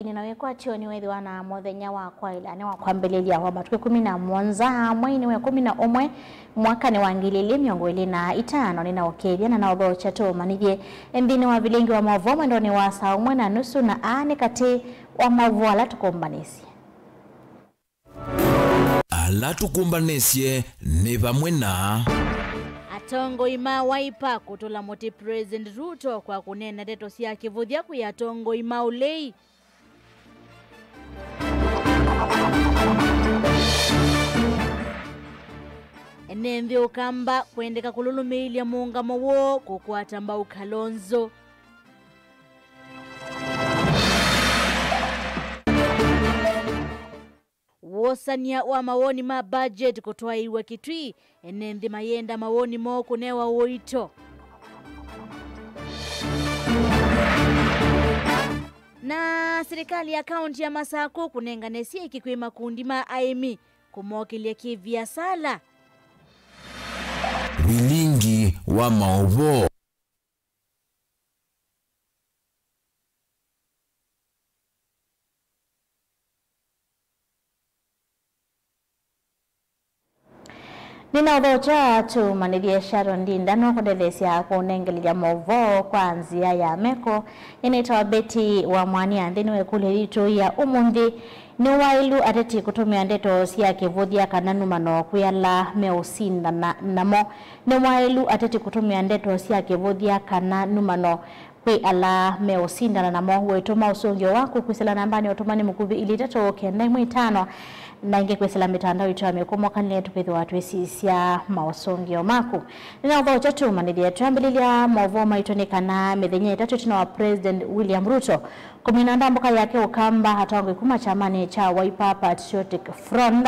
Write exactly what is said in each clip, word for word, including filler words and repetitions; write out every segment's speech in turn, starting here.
Nĩ na wĩkwatyo nĩ wĩthĩwa na mũthenya wa kwaĩla nĩ wa kwambĩlĩlya wa matukũ ĩkũmi na mũonza mweinĩ wa ĩkũmi na ũmwe mwakanĩ wa ngili ilĩ mĩongo ĩlĩ na itano. Nĩ na ũkĩĩthya na na ũthokya tũũmanyĩthye nthĩnĩ wa vilingi wa maũvoo mwendonĩ wa saa ũmwe na nusu, na aa nĩ katĩ wa maũvoo ala tũkũmbanĩsye. Ala tũkũmbanĩsye nĩ vamwe na. Atongoi ma Wiper kũtũla mũtĩ President Ruto kwa kũneena ndeto sya kĩvũthya kwĩ atongoi ma ũlei. Ene nthĩ Ũkamba kwendeka kũlũlũmĩĩlya mũũngamo woo kũkwata mbau Kalonzo. Wosany'a wa mawoni ma budget kũtwaĩĩw'a Kitui, ene nthĩ mayenda mawoni moo kũnewa ũito. Na silikalĩ ya kaunti ya Masakũ kũnengane syeki kwĩ makundi ma aĩmi kũmokĩlya kĩviasala. Vilingi wa maũvoo. Nĩnaũthokya tũmanyĩthye Sharon Ndinda nũkũndetheesya kũnengelelya maũvoo kwa nzĩa ya meko. Nĩnĩtawa Betty wa Mwania. Nthĩnĩ wa ĩkũlyo yitũ ya ũmũnthĩ, nĩ waĩlu ateti kũtũmĩa ndeto sya kĩvũthya kana numano kwĩ ala meũsindana namo? Nĩ waĩlu ateti kũtũmĩa ndeto sya kĩvũthya kana numano kwĩ ala meũsindana namo? Wĩtũma ũsũngĩo waku kwĩsĩla nambanĩ ya ũtũmani mũkuvĩ ilĩ itatũ kenda ĩmwe itano, na ĩngĩ kwĩsĩla mĩtandao itũ ya mĩkũmo, kana nĩtũkwĩthĩwa twĩsisya maũsũngĩo maku. Nĩnaũthokya tũmanyĩthye. Twambĩlĩlya maũvoo maitũ nĩ kana mĩthenya ĩtatũ ĩtina wa President William Ruto kũmina ndambũka yake Ũkamba, atongoi kuma kyamanĩ kya Wiper Patriotic Front,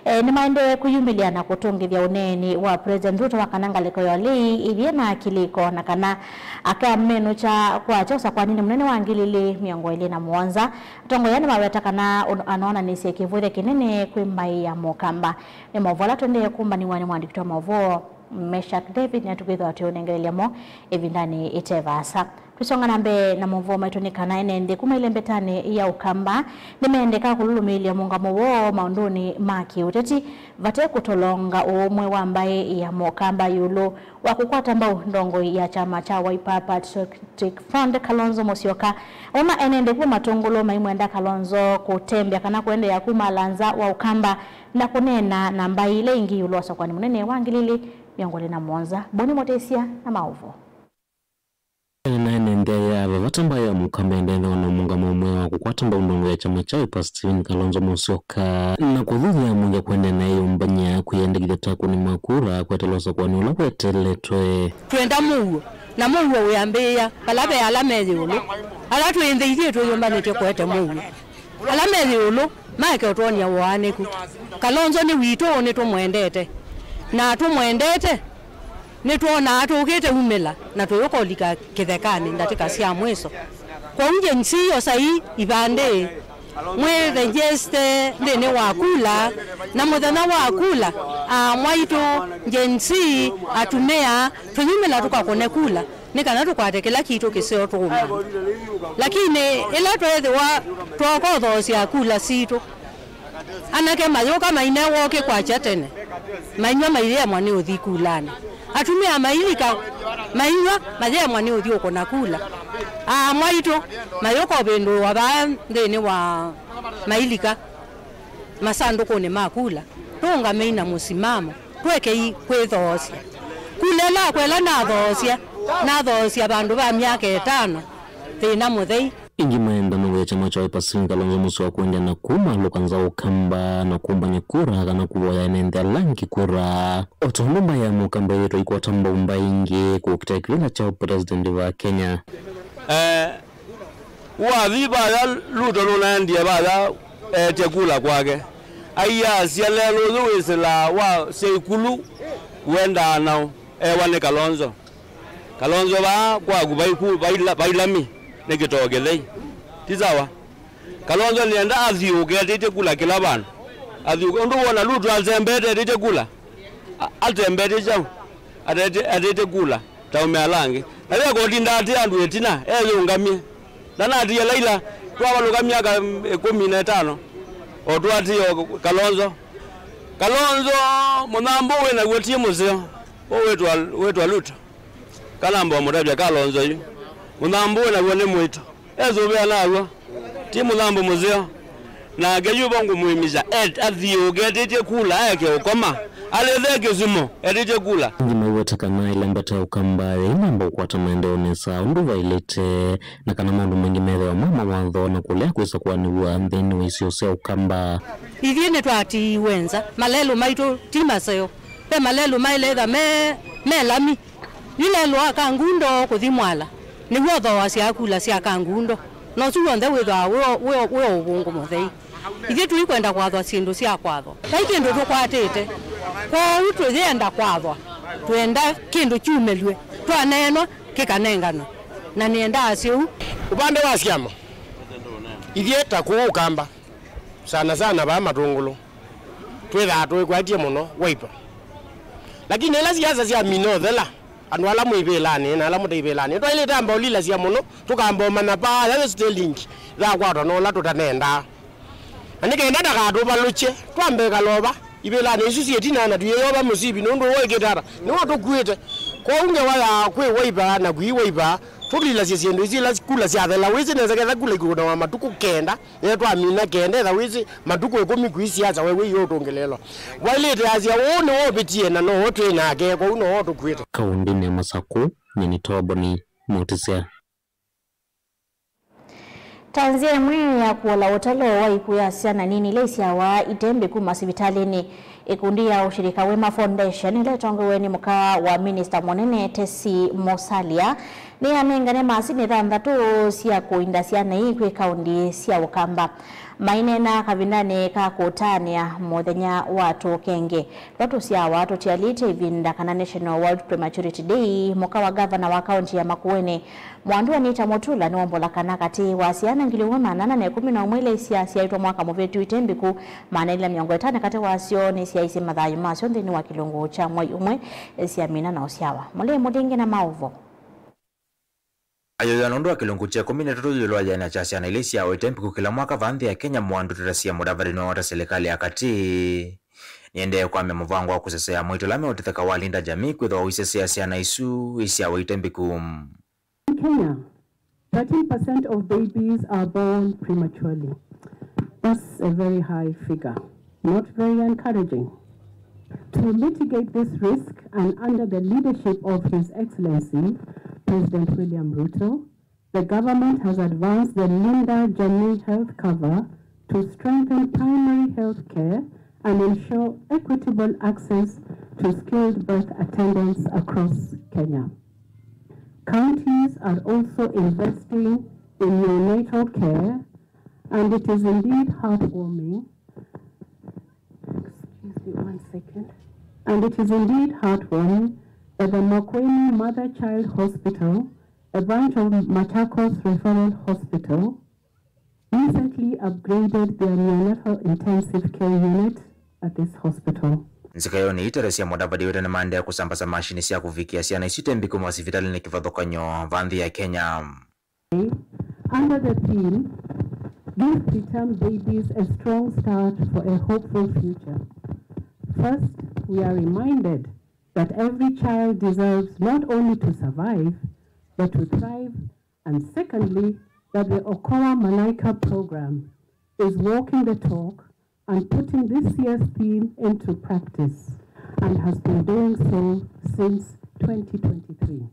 eh, nĩmaendee kwĩyumĩlya na kũtũngĩthya ũneeni wa President Ruto wa kana ngalĩko ya ũlei ĩthiĩ na kĩlĩko, na kana akamenũkya kwakya ũsakwaninĩ mũnene wa ngili ilĩ mĩongo ĩlĩ na mũonza. Atongoi aa nĩmaweta kana ũn-, anoonanĩsye kĩvũthya kĩnene kwĩ mbaĩ ya Mũkamba. Nĩ maũvoo ala tũendee kũmbanĩw'a nĩ mwandĩki wa maũvoo Meshack David, na tũkwĩthĩwa twĩũnengelelya mo ĩvindanĩ ĩte vaasa. Twĩsonga na mbee na maũvoo maitũ nĩ kana ene nthĩ kuma ĩlembetanĩ ya Ũkamba nĩmendeka kũlũlũmĩĩlya mũũngamo woo maũndũnĩ ma kĩũteti vate kũtolonga ũũmwe wa mbaĩ ya Mũkamba ĩũlũ wa kũkwata mbau ndongoi ya kyama kya Wiper Patriotic Front, Kalonzo Musyoka. Ona ene nthĩ kuma Matũngũlũ maimwenda Kalonzo kũtembea kana kũendeea kumala nza wa Ũkamba na kũneena na mbaĩ ila ingĩ ĩũlũ wa ũsakũani mũnene wa ngili ilĩ mĩongo ĩlĩ na mũonza. Boni Mũtĩsya na maũvoo. Ena ene nthĩ aya, ve vata mbaĩ ya Mũkamba ĩendee na mũũngamo ũmwe wa kũkwata mbau ndongoi ya kyama kya Wiper Stephen Kalonzo Musyoka, na kũthuthya mũndũ kũendeea na ĩyũmbany'a kwĩyandĩkĩthya takũnĩ ma kura kweteela ũsakũani ũla weteletwe. Twenda mũuo, na mũuo wĩambĩĩa vala ve ala me ĩũlũ. Ala twĩ nthĩ ithyĩ twĩyũmbanĩtye kũete mũuo. Ala me ĩũlũ maeke ũtwony'a ũaanĩku. Kalonzo nĩ witũ, nĩtũmwendete. Na tũmwendete, nĩtwonaa tũkĩte umĩla na tũyũka ũlika kĩthekanĩ ndatĩka sya mwĩso. Kwoou Gen Z, osai ivandĩ, mwĩthejeste nthĩnĩ wa kula, na mũthenya wa kula, aa mwaitũ, Gen Z, atumĩa, tũyumĩla tũkakũne kula. Nĩ kana tũkwate kĩla kitũ kĩseo tũũmanya. Lakini ĩla tweethĩwa twooka ũthoosya kula sitũ, anake mayũka maine wokĩ kwakya tene, mainyw'a mayĩemwa nĩ ũthi kulanĩ. Atumĩa mailika mainyw'a mayĩemwa nĩ ũthi ũkũna kula. Aa mwaitũ mayũka ũvĩndũĩwa vaa nthĩnĩ wa mailika masandũkũnĩ ma kula. Tũũngamei na mũsimamo. Twekei kwĩthoosya. Kula ĩla akwa ĩla nathoosya, nathoosya vandũ va myaka ĩtano, thĩna mũthei. Ĩngĩ maenda mawĩa kyama kya Wiper Stephen Kalonzo Musyoka kũendeea na kũmalũka nza Ũkamba na kũmbany'a kura kana kũvoya ene nthĩ ala angĩ kura. O ta ũndũ mbaĩ ya Mũkamba ĩĩtwa ĩikwata mbau mbaĩ ingĩ kũkita kĩvĩla kya ũpresident va Kenya. Eh, Wathi vaya Ruto nũnaendie vaya eetye kula kwake. Aiasya lelũ ũyũ wĩsĩlaa wa sya ĩkulu wendaa nao, ewa nĩ Kalonzo. Kalonzo vaa kwaku vaiku, vaila-, vailami nĩ kĩtoo kĩthei. Ti sawa. Kalonzo nĩenda athiũũke etĩtye kula kĩla vandũ. Athiũũke. Ũndũ wona Ruto atembete etĩtye kula. A-, atembete kyaũ? Atete-, atete kula ta ũme ala angĩ. Na we akotinda atĩ andũ ĩtina, eyũngamie. Ndanatiĩa Laila, Twavalũka myaka ĩkũmi na ĩtano, o twatie o Kalonzo. Kalonzo mũthambũ wĩ naw'o ti mũseo, ũũ wĩtwa, wĩtwa Ruto. Kana mbomũtavya Kalonzo yu. Mũthambũ wĩ naw'o nĩ mũito. Esũvĩa naw'o. Ti mũthambũ mũseo. Nake yu vo ngũmwĩmĩsya, et-, athiũũke etĩtye kula, eke ũkoma. Alĩthe kĩsumo, etĩtye kula. Angĩ maiweta kana ĩla mbeta ya Ũkamba yĩinamba ũkwata maendeeo nesa ũndũ vaĩlĩte, na kana maũndũ maingĩ methĩwa ma mawatho na kũlea kwĩsakũanĩw'a nthĩnĩ wa isio sya Ũkamba. Ithyĩ nĩtwatiiwe nza. Malelũ maitũ ti maseo. Ve malelũ maĩle ĩtha me, me lami. Yu lelũ wa Kangundo kũthi Mwala, nĩw'o ũthooasya kula sya Kangundo. Na ũsu w'onthe wĩthĩawa wĩ o, wĩ o, wĩ o ũvũngũ mũthei. Ithyĩ tũikwenda kwathwa syĩndũ sya kwathwa. Vai kĩndũ tũkwatĩte. Kwoou tũyenda kwathwa. Twenda kĩndũ kyumĩlw'e. Twaneenwa kĩkanenganwe. Na nĩenda asye ũu. Upande wa syama, ithyĩ ta kũũ Ũkamba, sana sana vaa Matũngũlũ, twĩthaa twĩkwatye mũno Wiper. Lakini ĩla siasa syamina ũthela, andũ ala mwĩ ivĩlanĩ na ala mũte ivĩlanĩ, twaĩlĩte amba ũlilasya mũno, tũkamba ũmanya paa ya steering yakwatwa na ũla tũtanendaa. Na nĩ kenda ndakatũvalũkye, twambe ĩkalova ivĩlanĩ isu syĩ ĩtina na tũyĩyova mũsivi, nũndũ ũũ ĩkĩte ata, nĩwe ũtũkuĩte. Kwoou ngewa ya kwĩ Wiper na kwĩ Wiper, tũlilasye syĩndũ isu ila kula syathela. Wĩsĩ nesa ketha kula ikũnawa matukũ kenda, ye twamina kenda, etha wĩsĩ matukũ ĩkũmi kwĩ siasa, we wĩ ũtũngĩlĩĩlwa. Waĩlĩte asya, ũũ nĩwe ũvĩtie na nowe twĩ nake, kwoou nowe ũtũkuĩte. Kaũndĩnĩ ya Masakũ, nyie nĩ Toboni Mũtĩsya. Ta nzĩa ĩmwe ya kũola ũtalo wa ikuũ ya syana nini ila isyawa ite mbĩku masivitalĩnĩ, ĩkundi ya Ushirika Wema Foundation, ĩla ĩtongoew'e nĩ mũka wa minista mũnene Tesi Musalia, nĩyanengane masini thanthatũ sya kũinda syana ii kwĩ kaũndĩ sya Ũkamba. Maineena kavindanĩ ka kũtanĩa mũthenya wa tũkenge twa tũsyawa tũtialĩte ĩvinda, kana National World Prematurity Day, mũka wa gavana wa kaũntĩ ya Makueni, Mwandu Anita Mutula nĩwombola kana katĩ wa syana ngili ũmwe maana ana na ĩkũmi na ũmwe ila isyasyaĩtwe mwaka mũvĩtu ite mbĩku, maana elĩ na mĩongo ĩtano katĩ wasyo nĩsyaisye mathayũ masyo nthĩnĩ wa kĩlungu kya mwei ũmwe syamina na ũsyawa. Mũlei Mũlingi na maũvo. Ayũya nũndũ wa kĩlungu kya ĩkũmi na ĩtatũ ĩũlũ wa ĩana kya syana ila isyawa ite mbĩku kĩla mwaka vaa nthĩ ya Kenya, Mwandu Teresia Mudavadi nĩwaweta silikalĩ ya katĩ nĩendee kwambĩa mũvango wa kũsesea moito ala meũtetheka wa Linda Jamii kwĩthĩwa ũisesea syana isu isyawa ite mbĩku. In Kenya, thirteen percent of babies are born prematurely. That's a very high figure, not very encouraging. To mitigate this risk and under the leadership of His Excellency President William Ruto, the government has advanced the Linda Jamii Health Cover to strengthen primary health care and ensure equitable access to skilled birth attendants across Kenya. Counties are also investing in neonatal care, and it is indeed heartwarming. Excuse me one second. And it is indeed heartwarming that the Makueni Mother Child Hospital, a branch of Machakos Referral Hospital, recently upgraded their neonatal intensive care unit at this hospital. Nzika ĩyo nĩ Teresia Mudavadi wĩta nĩmaendee kũsambasa mashini sya kũvikĩa syana isu ite mbĩku masivitalĩnĩ kĩvathũkany'o vaa nthĩ ya Kenya. Under the theme, Give Preterm Babies a Strong Start for a Hopeful Future. First, we are reminded that every child deserves not only to survive, but to thrive, and secondly, that the Okoa Malaika program is walking the talk and putting this year's theme into practice and has been doing so since twenty twenty-three.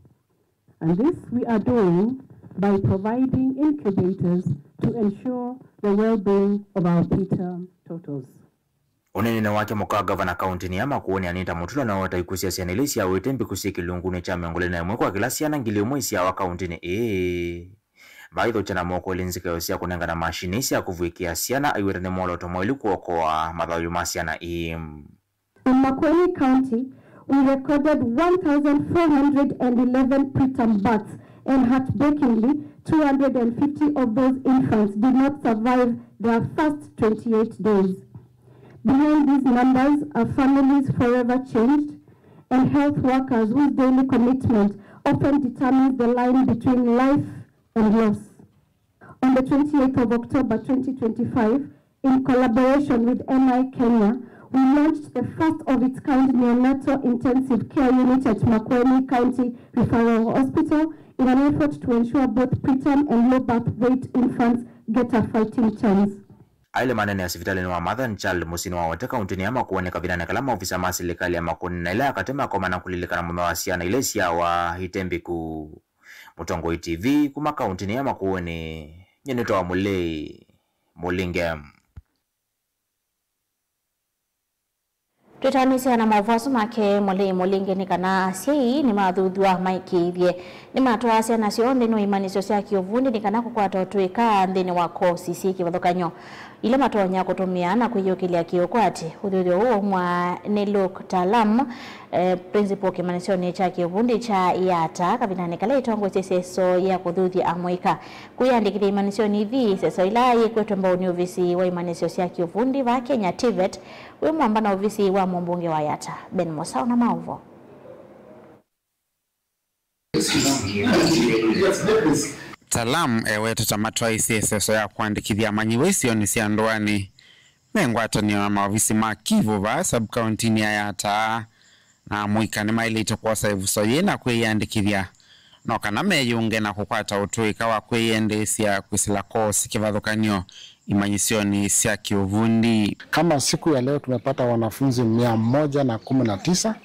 And this we are doing by providing incubators to ensure the well-being of our preterm totos. Ũneeninĩ wake, mũka wa gavana kaũntĩnĩ ya Makueni Anita Mutula nĩwaweta ikuũ sya syana ila isyawa ite mbĩku syĩ kĩlungunĩ kya mĩongo ĩlĩ na ĩmwe kwa kĩla syana ngili ĩmwe isyawa kaũntĩnĩ ĩĩ. Vaithokya na moko elĩ nzika ĩyo sya kũnengana mashini sya kũvw'ĩkĩa syana, aiweta nĩ mwolooto mwaĩlu kũokoa mathayũ ma syana ii. In Makueni County, we recorded one thousand four hundred and eleven preterm births, and heartbreakingly, two hundred and fifty of those infants did not survive their first twenty-eight days. Behind these numbers are families forever changed and health workers whose daily commitment often determines the line between life and loss. On the twenty-eighth of October twenty twenty-five, in collaboration with N I Kenya, we launched the first of its kind neonatal intensive care unit at Makueni County Referral Hospital in an effort to ensure both preterm and low birth weight infants get a fighting chance. Aĩle manene sivitalĩnĩ wa Martha and Child mũsyĩnĩ wa Wote kaũntĩnĩ ya Makueni kavindanĩ kala maovisa ma silikalĩ ya Makueni na ĩla ya katĩ makomana kũlilikana mũthenya wa syana ila isyawa ite mbĩku. Mũtongoi T V kuma kaũntĩnĩ ya Makueni, nyie nĩtawa Mũlei Mũlinge. Twĩtanĩsya na maũvoo asu make Mũlei Mũlinge nĩ kana asyai nĩmathuthw'a maĩkĩĩthye nĩmatwaa syana syoo nthĩnĩ wa imanyĩsyo sya kĩũvundi nĩ kana kũkwata ũtũĩka nthĩnĩ wa kosi syĩ kĩvathũkany'o ila matonya kũtũmĩa na kwĩyũkĩlya kĩũkwati. Ũthuthyo ũũ waumwa nĩ Luke Talam, eh, principal kĩmanyĩsyonĩ kya kĩũvundi kya yata kavindanĩ kala ĩtongoesye ĩseso ya kũthuthya amũika. Kwĩyandĩkĩthya imanyĩsyonĩ ithi, ĩseso ĩla yĩkwetwe mbau nĩ ovisi wa imanyĩsyo sya kĩũvundi vaa Kenya, TVET, wĩ mwamba na ovisi wa mũmbunge wa Yatta, Ben Mosau na maũvoo. Talam ewetete matwaĩsye ĩseso ya kũandĩkĩthya amanyĩw'a isionĩ sya ndũanĩ me ngwatanĩo na maovisi ma Kivu vaa sub-kauntinĩ ya Yatta. Na amũika nĩmaĩlĩte kwosa ĩvuso yĩĩ na kwĩyĩandĩkĩthya no kana meyũnge na kũkwata ũtũĩka wa kwĩyendeesya kwĩsĩla kosi kĩvathũkany'o imanyĩsyonĩ sya kĩũvundi. Kama siku ya leo tumepata wanafunzi mia moja na kumi na tisa,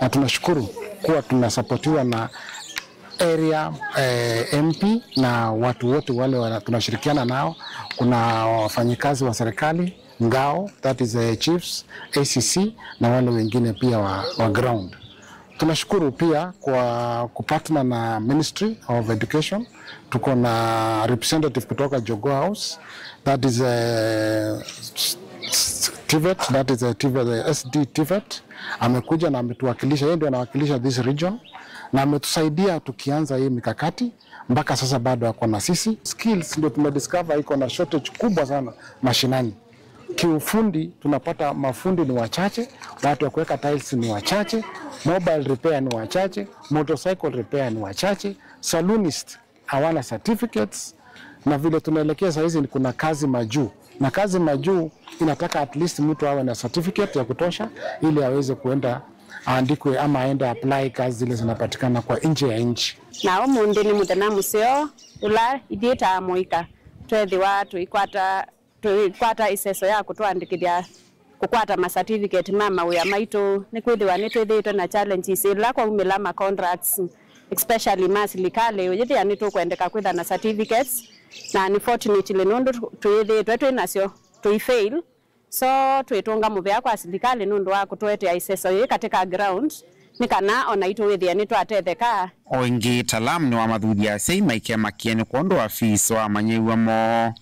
na tunashukuru kuwa tunasapotiwa na area, eh, M P na watu wote wale wana-, tunashirikiana nao. Kuna wafanyikazi wa serikali, ngao, that is, eh, chiefs, A C C, na wale wengine pia wa, wa ground. Tunashukuru pia kwa kupartner na Ministry of Education. Tuko na representative kutoka Jogoo House, that is, eh, TVET, that is, eh, TVET, eh, S D TVET. Amekuja na ametuwakilisha, yeye ndio anawakilisha this region, na ametusaidia tukianza hii mikakati. Mpaka sasa bado ako na sisi. Skills ndio tumediscover iko na shortage kubwa sana mashinani. Kiufundi tunapata mafundi ni wachache, watu wa kuweka tiles ni wachache, mobile repair ni wachache, motorcycle repair ni wachache, saloonist hawana certificates, na vile tunaelekea saa hizi kuna kazi majuu, na kazi majuu inataka at least mtu awe na certificate ya kutosha ili aweze kuenda aandikwe ama aende apply kazi zile zinapatikana kwa nje ya nchi. Na ũmũnthĩ nĩ mũthenya mũseo ũla ithyĩ ta amũika tweethĩwa tũikwata, tũikwata ĩseso ya kũtũandĩkĩthya kũkwata ma certificate ma mawĩa maitũ, nĩkwĩthĩwa nĩtwĩthĩĩtwe na challenges ĩla kwaumĩla ma contracts, especially ma silikalĩ, ũyĩthĩa nĩtũkwendeka kwĩtha na certificates, na unfortunately nũndũ tũyĩthĩĩtwe twĩ nasyo, tũifail. So, twĩtũnga mũvea kwa silikalĩ nũndũ wa kũtũetea ĩseso yĩĩ katika ground, nĩ kana o naitũ wĩthĩe nĩtwatetheka. O ĩngĩ, Talam nĩwamathuthya asyai maikemakie nĩ kwondũ wa fees wa amanyĩw'a moo.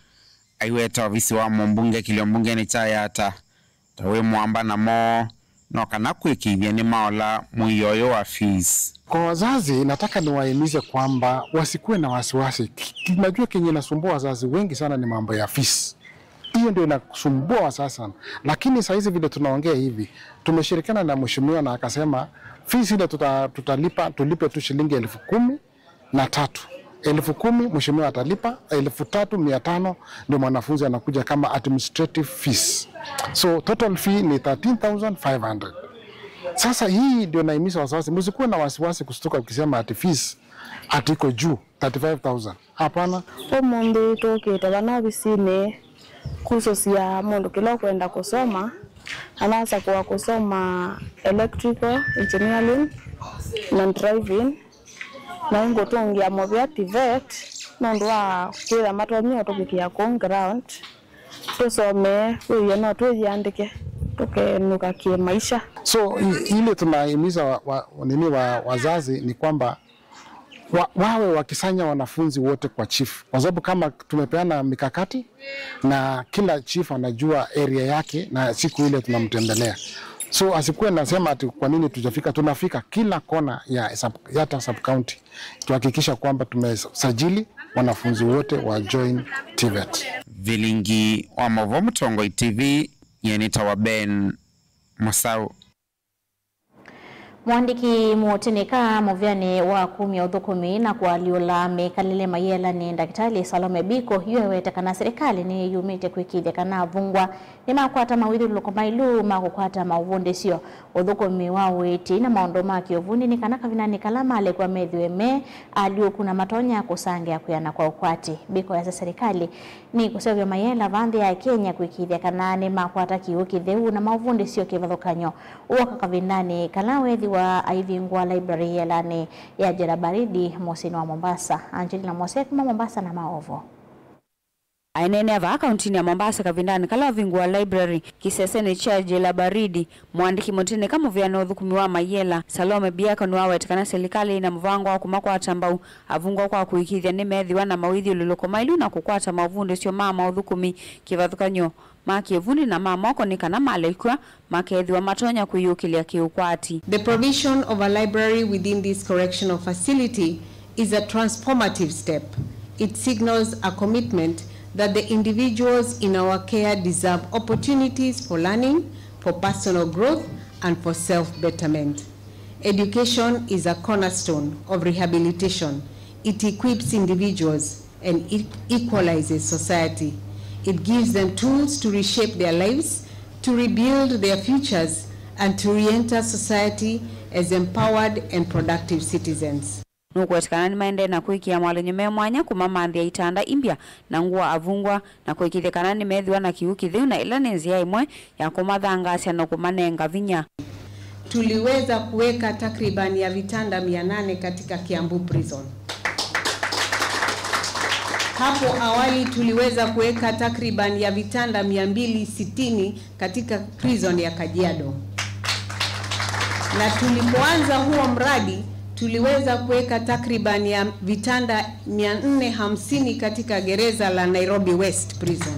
Aiweta ovisi wa mũmbunge kĩlio mbungeni kya Yatta ta wĩ mwamba namo, no kana kwĩkĩĩthya nĩmaola mũio ũyũ wa fees. Kwa wazazi, nataka niwahimize kwamba wasikuwe na wasiwasi. Ki-, ki-, najua kenye inasumbua wazazi wengi sana ni mambo ya fees. Hiyo ndio inasumbua wazazi sana. Lakini saa hizi vile tunaongea hivi, tumeshirikiana na mheshimiwa na akasema fees ile tuta-, tutalipa, tulipe tu shilingi elfu kumi na tatu. Elfu kumi mheshimiwa atalipa, elfu tatu mia tano ndio mwanafunzi anakuja kama administrative fees. So total fee ni thirteen thousand five hundred. Sasa hii ndio naimiza wazazi, msikuwe na wasiwasi kustuka ukisema ati fees ati iko juu thirty-five thousand. Hapana. Ũmũnthĩ tũkĩte vana ovisinĩ kũsũsya mũndũ kĩla ũkwenda kũsoma, anasakũa kũsoma electrical engineering na driving, na ĩngũtũngĩa mũvea TVET nũndũ wa kwĩtha matonya ũtũvikĩa kũu ground. Tũsomee, wĩie no twĩyĩandĩke, tũkenũka kĩmaisha. So, i-, ile tunahimiza wa, wa, nini wa, wazazi ni kwamba wa, wawe wakisanya wanafunzi wote kwa chief, kwa sababu kama tumepeana mikakati na kila chief anajua area yake na siku ile tunamtembelea, so asikuwe nasema ati kwa nini tujafika. Tunafika kila kona ya sub, Yatta sub county, tuhakikisha kwamba tumesajili wanafunzi wote wa join TVET. Vilingi wa Movo, Mũtongoi TV, nyenita wa Ben Masau. Mũandĩki mũtĩnĩka mũvĩanĩ wa kumya ũthũkũmi na kũalyũla mĩkalĩle mayĩela nĩ Ndakĩtalĩ Salome Biko yu ewete kana silikalĩ nĩyĩyumĩtye kwĩkĩĩthya kana avungwa nĩmakwata mawĩthyũlũlũko maĩlu ma kũkwata maũvundĩsyo, ũthũkũmi wa ũiiti na maũndũ ma kĩũvundi nĩ kana kavindanĩ kala malekw'a methĩwe me alyũku na matonya kũsangĩa kwĩana kwa ũkwati. Biko yasya silikalĩ nĩkũseũvya mayĩela vaa nthĩ ya Kenya kwĩkĩĩthya kana nĩmakwata kĩw'ũ kĩtheu na maũvundĩsyo kĩvathũkany'o. Ũoka kavindanĩ kala wethĩwa aivingũa library yĩelanĩ ya Jela Baridi mũsyĩnĩ wa Mombasa. Angelina Mose kuma Mombasa na maũvoo. Aineenea vaa kauntinĩ ya Mombasa kavindanĩ kala ũvingũa library kĩsesenĩ kya Jela Baridi, mũandĩki mũtĩnĩka mũvĩanĩ ũthũkũmi wa mayĩela, Salome Biako, nĩwawete kana silikalĩ ĩna mũvango wa kũmakwata mbau avungwa kwa kũĩkĩĩthya nĩmethĩwa na mawĩthyũlũlũko maĩlu na kũkwata maũvundĩsyo ma maũthũkũmi kĩvathũkany'o ma kĩvundi na ma moko nĩ kana malekw'a makethĩwa matonya kwĩyũkĩlya kĩũkwati. The provision of a library within this correctional facility is a transformative step. It signals a commitment that the individuals in our care deserve opportunities for learning, for personal growth, and for self-betterment. Education is a cornerstone of rehabilitation. It equips individuals and e-, equalizes society. It gives them tools to reshape their lives, to rebuild their futures, and to re-enter society as empowered and productive citizens. Nũkũweta kana nĩmaendee na kwĩkĩa moalyũny'o me mwanya, kũmamanthĩa itanda imbya na ngũa avungwa, na kũĩkĩĩthya kana nĩmethĩwa na kĩw'ũ kĩtheu, na ĩla nĩ nzĩa ĩmwe ya kũmathangaasya na kũmanenga vinya. Tuliweza kuweka takriban ya vitanda mia nane katika Kiambu Prison. Hapo awali tuliweza kuweka takriban ya vitanda mia mbili sitini katika prison ya Kajiado. Na tulipoanza huo mradi, tuliweza kuweka takriban ya vitanda mia nne hamsini katika gereza la Nairobi West Prison.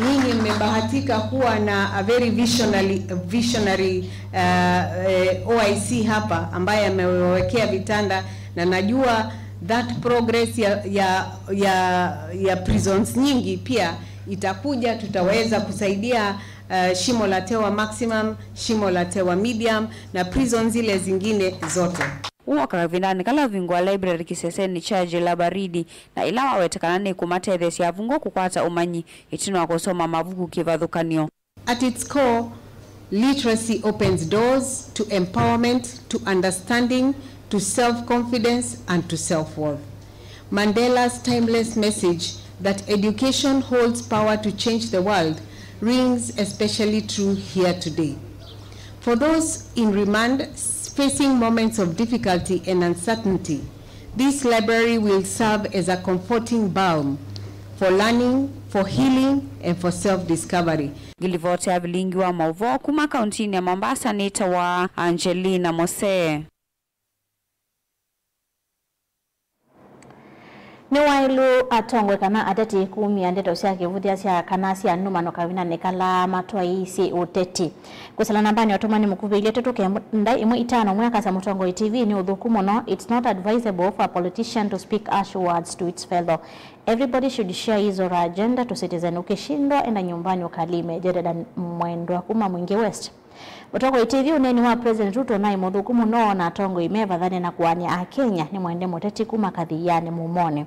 Nyinyi mmebahatika kuwa na a very visionary, visionary, uh, eh, O I C hapa ambaye amewekea vitanda, na najua that progress ya, ya, ya, ya prisons nyingi pia itakuja, tutaweza kusaidia, uh, Shimo la Tewa Maximum, Shimo la Tewa Medium na prisons zile zingine zote. Ũoka kavindanĩ kala ũvingũa library kĩsesenĩ kya Jela Baridi, na ĩla wawete kana nĩkũmatetheesya avungwa kũkwata ũmanyi ĩtina wa kũsoma mavuku kĩvathũkany'o. At its core, literacy opens doors to empowerment, to understanding, to self-confidence, and to self-worth. Mandela's timeless message that education holds power to change the world rings especially true here today. For those in remand facing moments of difficulty and uncertainty, this library will serve as a comforting balm for learning, for healing, and for self-discovery. Ngilivoti ya vilingi wa maũvoo kuma kauntinĩ ya Mombasa nĩtawa Angelina Mose. Nĩ waĩlu atongoi kana ateti kumya ndeto sya kĩvũthya sya kana sya nũmano kavindanĩ kala matwaĩĩsye ũteti. Kwĩsĩla nambanĩ ya ũtũmani mũkuvĩ ilye tũtũ kenda ĩmwe itano, ũmwe akasya, Mũtongoi T V nĩ ũthũku mũno. It's not advisable for a politician to speak harsh words to its fellow. Everybody should share his or her agenda to citizen. Ũkĩshindwa enda nyumbani ukalime. Jeridan Mwendwa kuma Mwingi West. Mũtongoi T V, ũneeni wa President Ruto naĩ mũthũku mũno, na atongoi mevathane na kũanĩa Akenya nĩ mwende mũteti kuma kathĩĩanĩ mũmonĩ.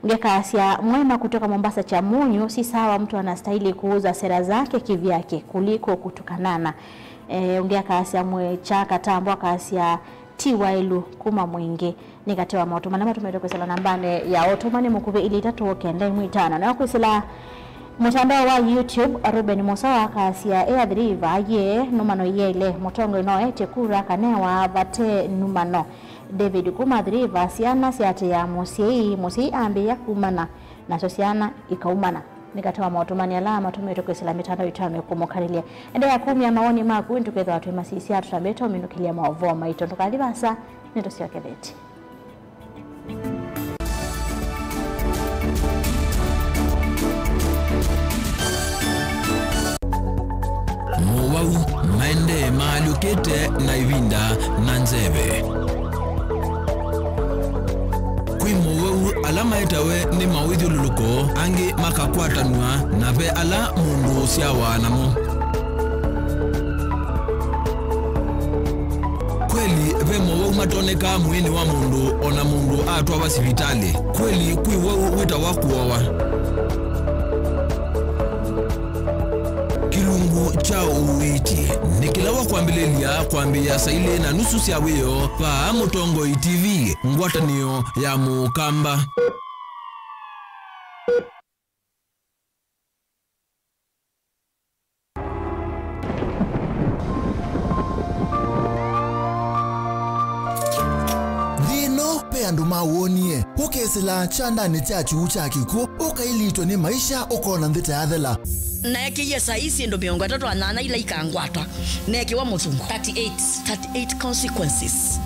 Ũngĩ akasya, Mwema kutoka Mombasa Chamunyu, si sawa, mtu anastahili kuuza sera zake kivyake kuliko kutukanana. Eh, ũngĩ akasya, Mwĩcha Katambwa akasya, ti waĩlu kuma Mwingi. Nĩ katĩ wa maũtũ ala matũmĩtwe kwĩsĩla nambanĩ ya ũtũmani mũkuvĩ ilĩ itatũ kenda ĩmwe itano. Nayo kwĩsĩla mũtandao wa YouTube, Ruben Musawa akasya, e Athi River, ayĩ, nũmano iyaĩle, mũtongoi no etye kura akanewa vate nũmano. David kuma Athi River, syana syaatĩĩaa mũsyai, mũsyai ambĩĩa kumana, nasyo syana ikaumana. Nĩ katĩ wa maũtũmani ala matũmĩtwe kwĩsĩla mĩtandao itano ĩkũmũkalĩlya. Endeea kumya mawoni maku, nĩtũkethĩwa twĩmasisya tũtambĩte ũminũkĩlya maũvoo maitũ. Ndũkathi vaasa, nĩtũsyokethetye. Mowau maendee maalyũkĩte na ĩvinda na nzeve. Kwĩ mowau ala maetawe nĩ mawĩthyũlũlũko, angĩ makakwatanw'a, na ve ala mũndũ ũsyawa namo. Ve mowau matonekaa mwĩĩnĩ wa mũndũ o na mũndũ atwawa sivitalĩ. Kweli, kwĩ wau wĩtawa kũowa. Kĩlungu kya ũiiti nĩ kĩla wa kwambĩlĩlya kwambĩĩa saa ilĩ na nusu sya wĩoo vaa Mũtongoi T V, ngwatanĩo ya Mũkamba. Nthĩ ĩno ve andũ mawonie, ũkesĩla kyandanĩ kya kyuu kya kĩkw'ũ, ũkailitwa nĩ maisha, ũkona nthĩ ta yathela. Naekĩie saa ii syĩndũ mĩongo ĩtatũ na nyanya ila ikangwata, neekĩwa mũthungo. Thirty-eight, thirty-eight consequences,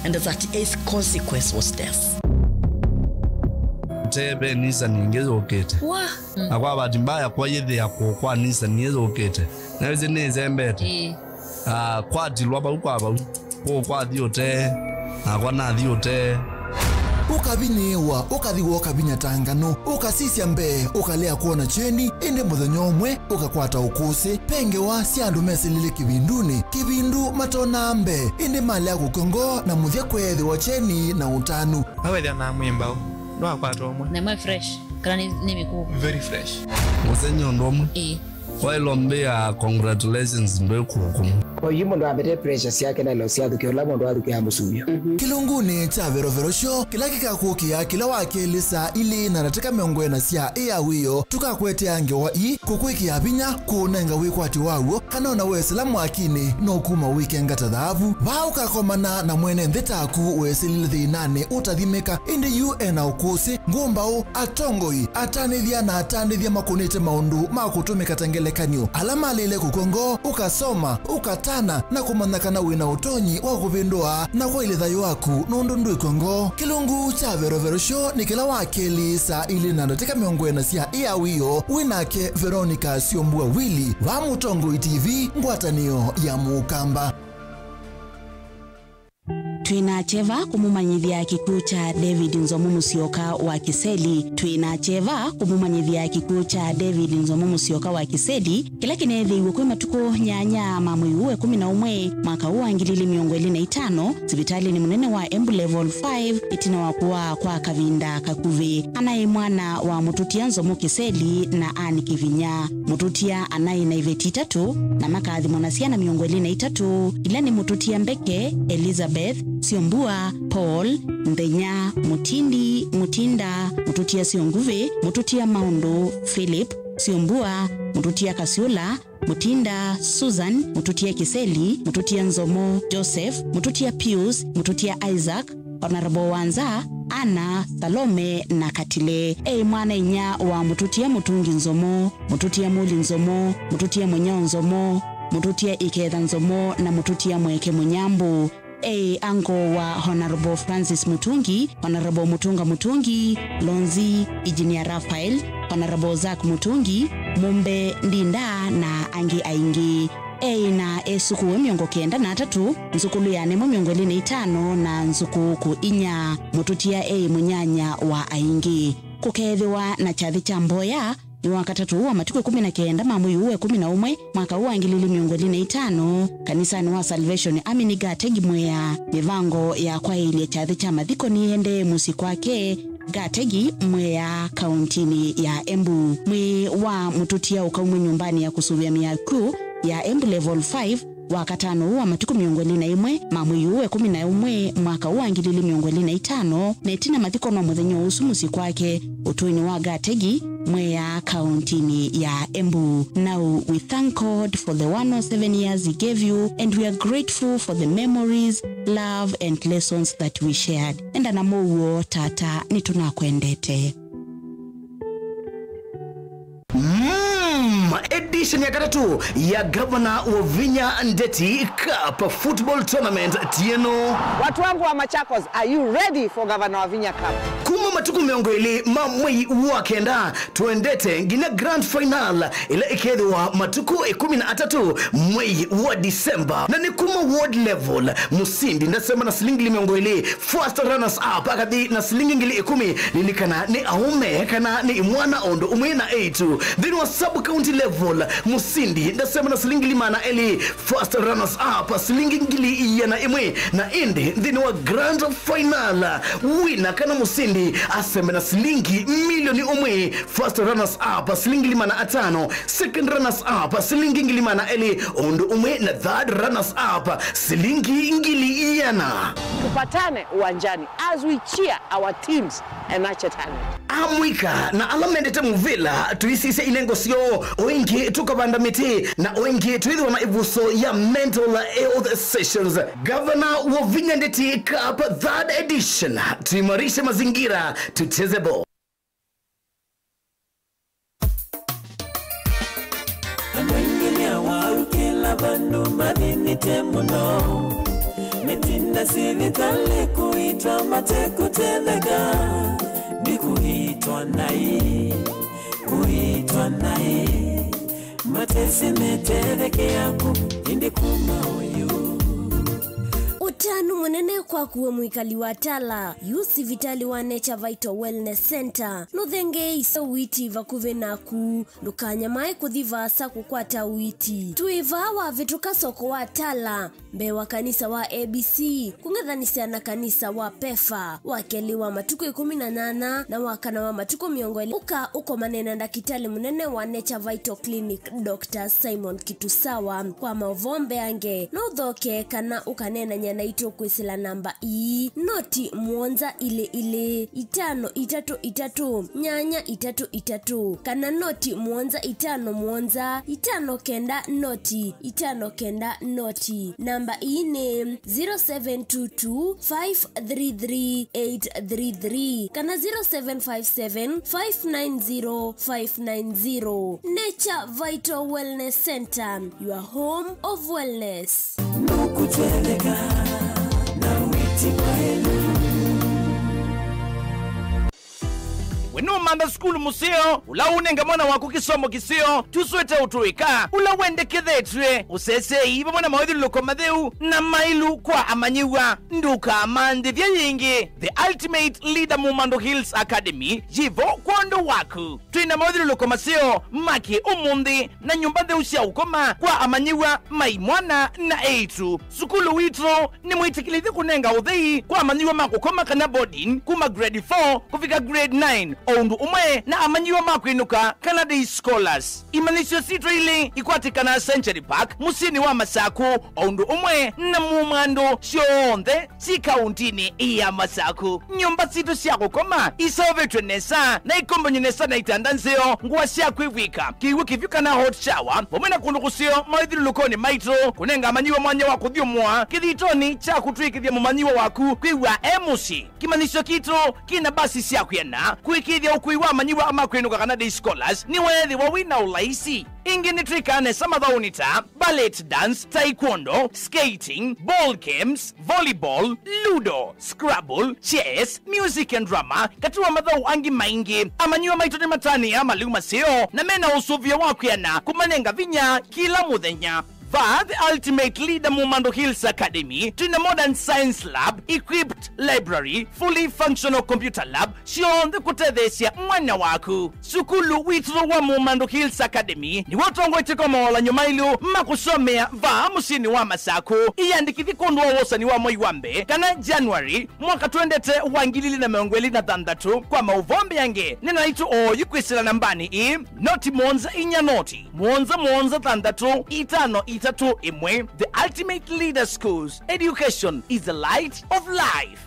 and the thirty-eighth consequence was death. Te ve Nissan ĩngĩ yũkĩte. Wa. Mm. Na kwa bahati mbaya, kwa yĩthĩa kũũ kwa Nissan ĩyũkĩte. Na ĩsĩ nĩĩsembete. Ĩĩ. Ah, kwatilwa vau kwa vau. Kũũ kwathi ũtee, nakwa nathi ũtee. Ũkavinyĩĩwa, ũkathi wooka vinya ta nganũ, ũkasisya mbee, ũkalea kwona kyeni, ĩndĩ mũthenya ũmwe ũkakwata ũkũsĩ. Ve ngewa sya andũ mesĩlile kĩvindunĩ, kĩvindu matonaa mbee, ĩndĩ malea kũkw'a ngoo na mũthya kweethĩwa kyeni na ũtanu. Awethĩa na mwĩmbaũ, ndwakwata ũmwe. Na mwe fresh, kana nĩ, nĩ mĩkũũ? Very fresh. Mũsenyi ũndũ ũmwe. Ĩĩ. Waĩlwa mbĩa, congratulations, ndwĩ kũkũ. Oyu mũndũ ambete pressure syake na ilo syathukĩa ũla mũndũ athukĩa mũsuvyo. Kĩlungunĩ kya verovero syo, kĩla kĩkakũkĩa kĩla wa kelĩ saa ilĩ na ndatĩka mĩongo ĩna sya ĩa wĩoo, tũkakũetea ngewa ii, kũkwĩkĩa vinya, kũũnenga wĩkwatyo waw'o, kana ona wesĩla mwakinĩ, no kuma wĩkenga ta thaavu. Vaa ũkakomana na mwene nthĩ taku wesĩlile thĩnanĩ ũtathimĩka, ĩndĩ yu e na ũkũsĩ, ngũmbaũ, atongoi, atanĩthya na atandĩthya makũnĩte maũndũ ma kũtũmĩka ta ngelekany'o, ala malĩle kũkw'a ngoo, ũkasoma, ũkatana, na kũmanya kana wĩ na ũtonyi wa kũvĩndũa na kwaĩlya thayũ waku nũndũ ndwĩkw'a ngoo. Kĩlungu kya Verovero Show nĩ kĩla wa kelĩ saa ilĩ na ndatĩka mĩongo ĩna sya ĩa wĩoo, wĩ nake Veronica Syombua Willy, va Mũtongoi T V, ngwatanĩo ya Mũkamba. Twĩ na kyeva kũmũmanyĩthya kĩkw'ũ kya David Nzomo Mũsyoka wa Kĩseli. Twĩ na kyeva kũmũmanyĩthya kĩkw'ũ kya David Nzomo Mũsyoka wa Kĩseli, kĩla kĩneethĩiwe kwĩ matukũ nyanya ma mwei ũũ wa ĩkũmi na ũmwe, mwaka ũũ wa ngili ili mĩongo ĩlĩ na itano, sivitalĩnĩ mũnene wa Embu Level five, ĩtina wa kũaa kwa kavinda kakuvĩ. Anaĩ mwana wa mũtũtia Nzomo Kĩseli na Ann Kĩvinya. Mũtũtia anaĩ na iveti itatũ, na makaathimwa na syana mĩongo ĩlĩ na itatũ, ila nĩ mũtũtia Mbeke, Elizabeth, Syombua, Paul, Nthenya, Mũtindi, Mũtinda, mũtũtia Syonguvĩ, mũtũtia Maũndũ, Philip, Syombua, mũtũtia Kasyũla, Mũtinda, Susan, mũtũtia Kĩseli, mũtũtia Nzomo, Joseph, mũtũtia Pius, mũtũtia Isaac, Honorable Wanza, Anna, Salome, na Katile. Eĩ mwana-inyia wa mũtũtia Mũtungi Nzomo, mũtũtia Mũli Nzomo, mũtũtia Mũnyao Nzomo, mũtũtia Iketha Nzomo, na mũtũtia Mweke Mũnyambũ. Eĩ uncle wa Honorable Francis Mũtungi, Honorable Mũtunga Mũtungi, Lonzi, Engineer Raphael, Honorable Zack Mũtungi, Mũmbe Ndinda, na angĩ aingĩ. Eĩ na esukũũe mĩongo kenda na atatũ, nzukulu ya nemwe mĩongo ĩlĩ na itano, na nzukũũkũ inya. Mũtũtia eĩ mũnyanya wa aingĩ. Kũkeethĩwa na kyathĩ kya mboya nĩ Wakatatũ wa matukũ ĩkũmi na kenda ma mwei ũũ wa ĩkũmi na ũmwe, mwaka ũũ wa ngili ili mĩongo ĩlĩ na itano, kanisanĩ wa Salvation Army nĩ Gategi Mwea. Mĩvango ya kwaĩlya kyathĩ kya mathiko nĩĩendee mũsyĩ kwake Gategi Mwea, kauntinĩ ya Embu. Mwĩĩ wa mũtũtia ũkaumw'a nyũmbanĩ ya kũsũvĩa mĩaku ya Embu Level five Wakatano ũũ wa matukũ mĩongo ĩlĩ na ĩmwe ma mwei ũũ wa ĩkũmi na ũmwe, mwaka ũũ wa ngili ili mĩongo ĩlĩ na itano, na ĩtina mathiko no mũthenya ũsu mũsyĩ kwake, ũtũinĩ wa Gategi, Mwea, kauntinĩ ya Embu. Now we thank God for the one oh seven years he gave you, and we are grateful for the memories, love and lessons that we shared. Enda na mũuo, tata, nĩtũnakwendete. Mm, edition ya katatũ ya Gavana Wavinya Ndeti Cup Football Tournament ti ĩno. Watu wangu wa Machakos, are you ready for Gavana Wavinya Cup? Kuma Matukũ mĩongo ĩlĩ ma mwei wa kenda, tũendete nginya grand final ĩla ĩkethĩwa matukũ ĩkũmi na atatũ mwei wa December. Na nĩ kuma ward level, mũsindi ndasema na silingi ngili mĩongo ĩlĩ, first runners up akathi na silingi ngili ĩkũmi. Lilikana nĩ aũme kana nĩ imwana o ũndũ ũmwe na eĩtu. Nthĩnĩ wa sub county level, mũsindi ndasema na silingi ngili maana elĩ, first runners up silingi ngili iana ĩmwe, na ĩndĩ nthĩnĩ wa grand final, wina kana mũsindi asembe na silingi milioni ũmwe, first runners up silingi ngili maana atano, second runners up silingi ngili maana elĩ, ũndũ ũmwe na third runners up silingi ngili iana. Tupatane uwanjani as we cheer our teams and nurture talent. Amũika na ala mendete mũvĩla, tũisisye inengo syoo. O ĩngĩ tũkavanda mĩtĩ, na o ĩngĩ twĩthĩwa na ĩvuso ya mental health sessions. Gavana wa Vinya Ndeti Cup third edition, tuimarishe mazingira, tucheze ball. Andũ aingĩ nĩ awaru kĩla vandũ mathinĩte mũno. Metinda sivitalĩ kũitwa matekũtetheka. Nĩ kũitwa naĩ, kũitwa naĩ. Matesĩ metethekea kũ, ĩndĩ kuma ũyũ. Ũtanu mũnene kwaku we mwĩkali wa Tala. Yu sivitali wa Nature Vital Wellness Center nũthengeeisye ũiiti vakuvĩ naku. Ndũkanyamae kũthi vaasa kũkwata ũiiti. Twĩ vaa wavĩtũka soko wa Tala, mbee wa kanisa wa A B C, kũng'ethanĩsya na kanisa wa PEFA, wa kelĩ wa matukũ ĩkũmi na nyanya na wa kana wa matukũ mĩongo ĩlĩ. Ũka ũkomane na ndakĩtalĩ mũnene wa Nature Vital Clinic, Doctor Simon Kitusawa. Kwa maũvoo mbeange, no ũthoke kana ũkaneenany'a naitũ kwĩsĩla namba ii, noti mũonza ilĩ ilĩ, itano itatũ itatũ, nyanya itatũ itatũ, kana noti mũonza itano mũonza, itano kenda noti, itano kenda noti. Namba ii nĩ zero seven two two, five three three, eight three three kana zero seven five seven, five nine zero, five nine zero. Nature Vital Wellness Center, your home of wellness. Nũkũtweleka na wĩti mwaĩlu. We nũmantha sukulu mũseo, ũla ũnenga mwana waku kĩsomo kĩseo, tũswĩte ũtũĩka, ũla wendekethetw'e, ũseseei vamwe na mawĩthyũlũlũko matheu na maĩlu kwa amanyĩw'a. Ndũkamanthĩthya yĩngĩ. The Ultimate Leader Mumando Hills Academy yĩ vo kwondũ waku. Twĩ na mawĩthyũlũlũko maseo ma kĩ-ũmũnthĩ na nyũmba ntheu sya ũkoma kwa amanyĩw'a ma imwana na eĩtu. Sukulu witũ nĩ mwĩtĩkĩlĩthye kũnenga ũthei kwa amanyĩw'a ma kũkoma kana boarding kuma grade four kũvika grade nine, o ũndũ ũmwe na amanyĩw'a ma kwĩnũka kana day scholars. Imanyĩsyo sitũ ilĩ ikwatĩkanaa Century Park, mũsyĩnĩ wa Masaku, o ũndũ ũmwe na Mumando, syonthe syĩ kauntinĩ ya Masaku. Nyũmba sitũ sya kũkoma iseũvĩtw'e nesa na ikombany'e nesa na itanda nzeo, ngũa sya kwĩvw'ĩka, kĩw'ũ kĩvyũ kana hot shower, vamwe na kũndũ kũseo mawĩthyũlũlũkonĩ maitũ, kũnenga amanyĩw'a mwanya wa kũthyũmũa kĩthitonĩ kya kũtw'ĩkĩthya mũmanyĩw'a waku kwĩw'a e mũsyĩ. Kĩmanyĩsyo kitũ kĩna mbasi sya kwĩana kũĩkĩĩthya ũkui wa amanyĩw'a ma kwĩnũka kana day scholars nĩweethĩwa wĩ na ũlaisi. Ĩngĩ nĩtwĩkaa nesa mathaũnĩ ta ballet dance, taekwondo, skating, ball games, volleyball, ludo, scrabble, chess, music and drama, katĩ wa mathaũ angĩ maingĩ. Amanyĩw'a maitũ nĩmatanĩaa malĩu maseo na mena ũsũvĩo wa kwĩana kũmanenga vinya kĩla mũthenya. Vaa The Ultimate Leader Mumando Hills Academy, twĩ na modern science lab, equipped library, fully functional computer lab, syonthe kũtetheesya mwana waku. Sukulu witũ wa Mumando Hills Academy nĩw'o ũtongoetye kwa mawalan'yo maĩlu ma kũsomea vaa mũsyĩnĩ wa Masaku. Ĩyandĩkĩthye kwondũ wa wosani wa mwei wa mbee kana January mwaka twendete wa ngili ilĩ na mĩongo ĩlĩ na thanthatũ. Kwa maũvoo mbeange, nena naitũ oyu kwĩsĩla nambanĩ ĩĩ, noti mũonza inya noti, mũonza mũonza thanthatũ, itano itatũ ĩmwe. The Ultimate Leader Schools, education is the light of life.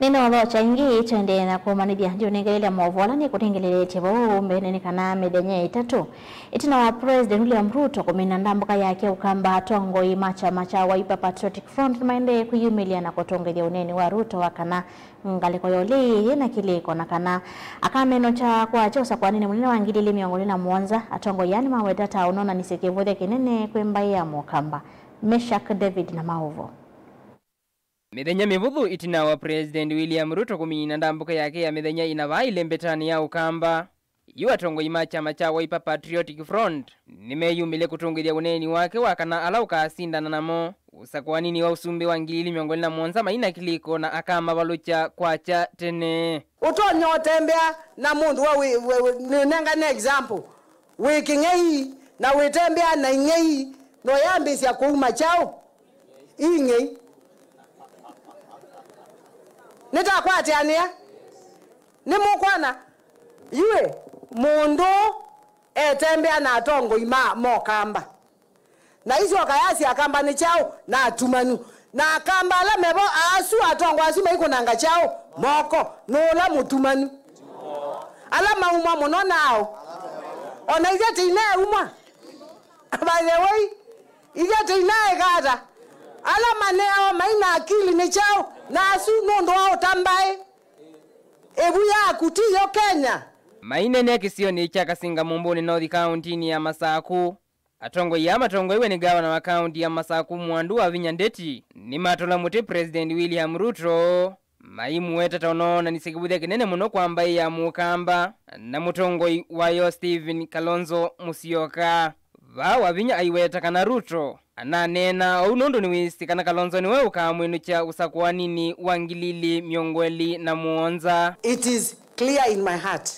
Nĩnoothokya ĩngĩ, tũendee na kũmanyĩthya ndiũnengelelya maũvoo ala nĩkũnengeleletye vau mbeenĩ nĩ kana mĩthenya ĩtatũ ĩtina wa President William Ruto kũmina ndambũka yake Ũkamba, atongoi ma kyama kya Wiper Patriotic Front nĩmaendee kwĩyumĩlya na kũtũngĩthya ũneeni wa Ruto wa kana ngalĩko ya ũlei yĩna kĩlĩko na kana akamenokya kwakya ũsakũanĩnĩ mũnene wa ngili ili mĩongo ĩlĩ na mũonza. Atongoi aa nĩmaweta ta ũnoonanisye kĩvũthya kĩnene kwĩ mbaĩ ya Mũkamba. Meshack David na maũvoo. Mĩthenya mĩvũthũ ĩtina wa President William Ruto kũmina ndambũka yake ya mĩthenya ĩna vaa ĩlembetanĩ ya Ũkamba, yu atongoi ma kyama kya Wiper Patriotic Front nĩmeyumĩlye kũtũngĩthya ũneeni wake wa kana ala ũkasindana namo ũsakũanĩnĩ wa ũsumbĩ wa ngili ili mĩongo ĩlĩ na mũonza maina kĩlĩko na akamavalũkya kwakya tene. Ũtonya ũtembea na mũndũ wa wĩ, wĩ, wĩ, nĩnengane example. Wĩ kĩng'ei na wĩtembea na ing'ei, no yambĩsya kũuma kyaũ? Ing'ei. Nĩtakwatĩanĩa? Nĩmũkwona? Yuĩ, mũndũ etembea na atongoi ma mokamba. Na isyoka yasya akamba nĩ kyaũ? Na atumanu. Na akamba ala mevo asu, atongo asu maikũnanga kyaũ? Moko. Nũũla mũtumanu. Ala maumwa mũno nao. Ona ithyĩ tĩinaeumwa. By the way, ithyĩ tĩinaeka ata? Ala maneawa mai na akili nĩ kyaũ? Na asu nũndũ wa ũtambaĩ. Ĩvu yaku tiyo Kenya. Maineenea kĩsionĩ kya Kasinga Mũmbũnĩ North kaũntinĩ ya Masakũ. Atongoi aa matongoew'e nĩ ngavana wa kaũnti ya Masakũ Mwandu Wavinya Ndeti nĩmatũla mũtĩ President William Ruto, maimũweta ta ũnoonanisye kĩvũthya kĩnene mũno kwa mbaĩ ya Mũkamba na mũtongoi wayo Stephen Kalonzo Musyoka. Vaa Wavinya aiweta kana Ruto ananeenaa ũu nũndũ nĩwĩsĩ kana Kalonzo nĩwe ũkamwĩnũkya ũsakũaninĩ wa ngili ili mĩongo ĩlĩ na mũonza. It is clear in my heart.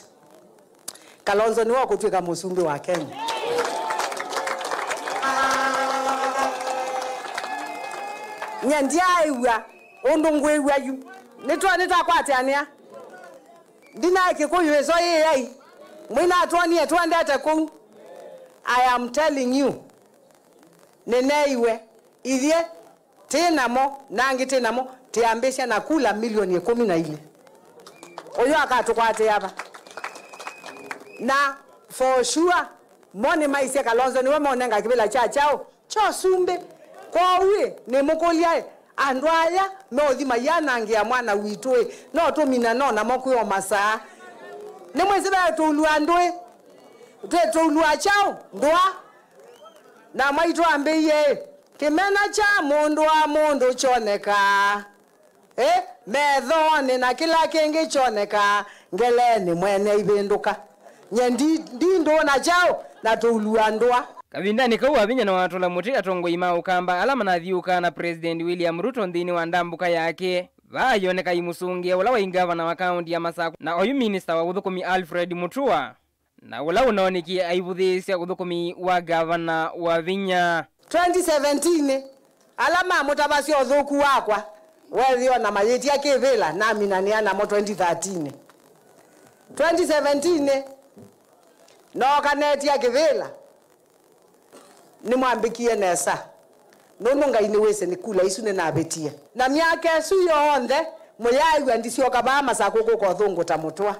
Kalonzo nĩwe ũkũtw'ĩka mũsumbĩ wa Kenya. Nye ndyaaĩw'a ũndũ ngwĩw'a yu. Nĩtwa-, nĩtakwatĩanĩa. Ndinaĩ Kĩkũyũ ĩso yĩai. Mwĩnatwonie twendete kũu. I am telling you. Nĩneeiwe. Ithyĩ Twĩ namo, na angĩ twĩ namo, twĩambĩsya na kula milioni ĩkũmi na ilĩ. Ũyũ akatũkwatĩa va? Na for sure, mo nĩmaisye Kalonzo nĩwe maũnenga kĩvĩla kya kyaũ? Kya ũsumbĩ. Kwoou-ĩ, nĩmũkũlya-ĩ, andũ aya meũthi maianangĩa mwana witũ-ĩ, no tũmina no namo kwĩ o masaa? Nĩmwĩsĩ ve tũulua ndũĩ? Twĩ tũulua kyaũ? Ndũa. Na maitwambĩie-ĩ, Kĩmena kya mũndũ wa mũndũ kyonekaa, ĩ, methoonĩ, na kĩla kĩngĩ kyonekaa ngeleenĩ mwene aivĩndũka. Nye ndi, ndi ndũũ na kyaũ, na tũulua ndũa. Kavindanĩ kau, Wavinya nĩwatũla mũtĩ atongoi ma Ũkamba ala manathiũũkaa na President William Ruto nthĩnĩ wa ndambũka yake. Vaa ayoneka aimũsũngĩa ũla waĩ ngavana wa kaũnti ya Masakũ na oyu minista wa ũthũkũmi Alfred Mutua. Na ũla ũnaonekie aivũthĩĩsya ũthũkũmi wa ngavana Wavinya. Twenty seventeen, ala mamũtavasya ũthũku wakwa, weethĩwa na mayĩtia kĩvĩla, naminanĩa namo twenty thirteen. Twenty seventeen, nooka netia kĩvĩla. Nĩmwambĩkie nesa, nũndũ Ngai nĩwĩsĩ nĩ kula isu nĩnavĩtie. Na myaka ĩsu yonthe, mũyaaĩw'a ndisyoka vaa Masakũ kũka ũthũngũta Mũtũa.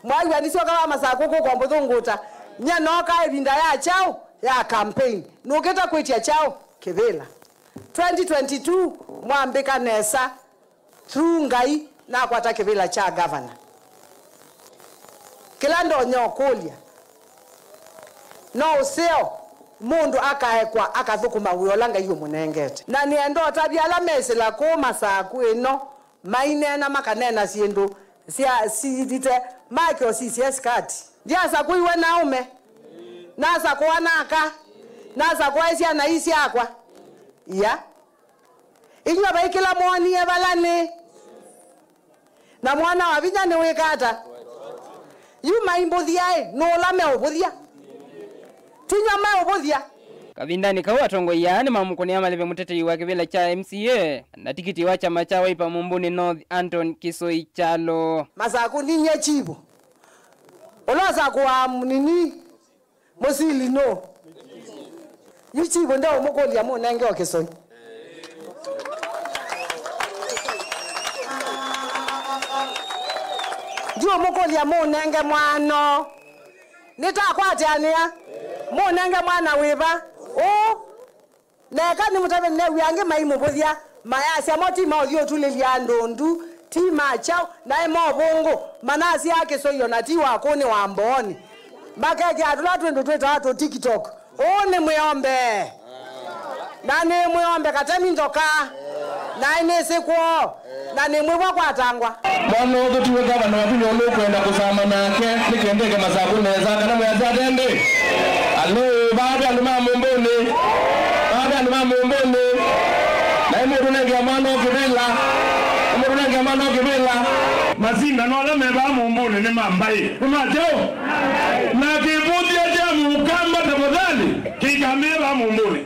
Mwaĩw'a ndisyoka vaa Masakũ kũka ũmũthũngũta. Nye nooka ĩvinda ya kyaũ? Ya campaign. Nũkĩte kwĩtya kyaũ? Kĩvĩla. Twenty twenty-two, mwambĩka nesa. Through Ngai, nakwata kĩvĩla kya ngavana. Kĩla ndonya ũkũlya, no ũseo mũndũ akaekwa akathũkũma wĩa ũla Ngai ũmũnengete. Na nĩenda ũtavya ala mesĩla kũũ Masakũ ĩno maineena makaneena syĩndũ sya sivite make ũsisye skati. Ndyasakũiwe na aũme, nasakũa naka, nasakũae syana ii syakwa. Ia. Inyw'ĩ vai kĩla mwonie vala nĩ? Na mwana wa vinya nĩwĩka ata? Yu maimbũthya-ĩ, nũũla meũvũthya? Tinyw'a meũvũthya? Kavindanĩ kau, atongoi aa nĩmamũkũnĩa maleve mũtetei wa kĩvĩla kya M C A na tikiti wa kyama kya Wiper Mumbuni North, Anton Kisoi Kyalo. Masakũ ninyie chivo. Ũla ũsakũaa mũnini. Mũsili nũ? Yu chivo ndeũmũkũlya mũnenge o kĩsoi. Ndiũmũkũlya mũnenge mwano. Nĩtakwatĩanĩa. Mũnenge mwana wĩva? Ũũ. Na eka nĩmũtave new'a angĩ maimũvũthya, mayasya mo ti ma ũthyĩ ũtulĩlya andũ ndu, ti ma kyaũ, naĩ ma ũvũngũ, manasyaa kĩsũio na ti wa kũnĩ wa mboonĩ. Makekĩa tũla twĩndũ twĩtawa tũ TikTok. Ũũ nĩ mwĩombe. Na nĩ mwĩombe katemi ndoka. Naĩ nĩsĩ kwoo. Na nĩ mwĩw'a kwatangwa. Mwana ũthũ tiwe ngavana wa vinya ũla ũkwenda kũsama nake, nĩ kenda eke Masaku nesa, kana mwĩasya atendĩ? Alo, vaa ve andũ ma Mũmbũnĩ. Vaa ve andũ ma Mũmbũnĩ. Naĩ mũndũ nengea mwana o kĩvĩla. Mũndũ nengea mwana o kĩvĩla. Masindano ala me vaa Mũmbũnĩ nĩ ma mbaĩ. Nĩ ma kyaũ? Na kĩvũthya kya mũkamba tafadhali kĩikamĩe vaa Mũmbũnĩ.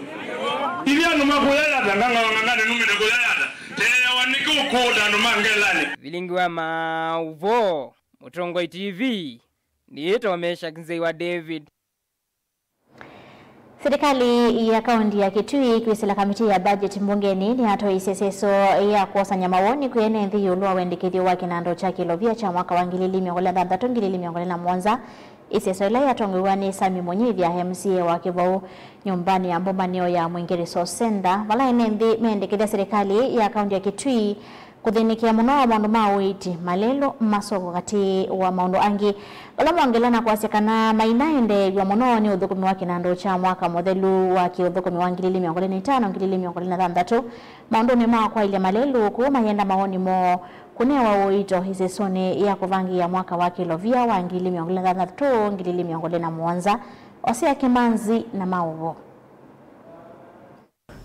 Ithyĩ andũ ma kũyayata, ngang'awa ng'ang'ane numĩte kũyayata. Teeawa nĩkĩ ũkũũta andũ ma ngelanĩ? Vilingi wa maũvoo, Mũtongoi T V, nĩĩtwa Meshack Nzei wa David. Silikalĩ ya kaunti ya Kitui kwĩsĩla kamiti ya budget mbungenĩ nĩyatwaisye ĩseso ya kwosany'a mawoni kwĩ ene nthĩ ĩũlũ wa wendekethyo wa kĩnandũ kya kĩlovia kya mwaka wa ngili ili mĩongo ĩlĩ na thanthatũ, ngili ili mĩongo ĩlĩ na mũonza. Ĩseso ĩla yatongoew'a nĩ Sammy Mũnyivya, M C A wa Kĩvou, nyũmbanĩ ya mbũmbanĩo ya Mwingĩ Resource Centre, vala ene nthĩ meendekethya silikalĩ ya kaunti ya Kitui kũthĩnĩkĩa mũno maũndũ ma ũiiti, malelũ, masoko, katĩ wa maũndũ angĩ, vala mongelea na kwasya kana mainaendeew'a mũno nĩ ũthũkũmi wa kĩnandũ kya mwaka mũthelu wa kĩũthũkũmi wa ngili ili mĩongo ĩlĩ na itano, ngili ili mĩongo ĩlĩ na thanthatũ maũndũnĩ ma kwaĩlya malelũ, kũu mayenda mawoni moo kũnewa ũito ĩsesonĩ ya kũvangĩĩa mwaka wa kĩlovia wa ngili ili mĩongo ĩlĩ na thanthatũ, ngili ili mĩongo ĩlĩ na mũonza. Osea Kĩmanzi na maũvoo.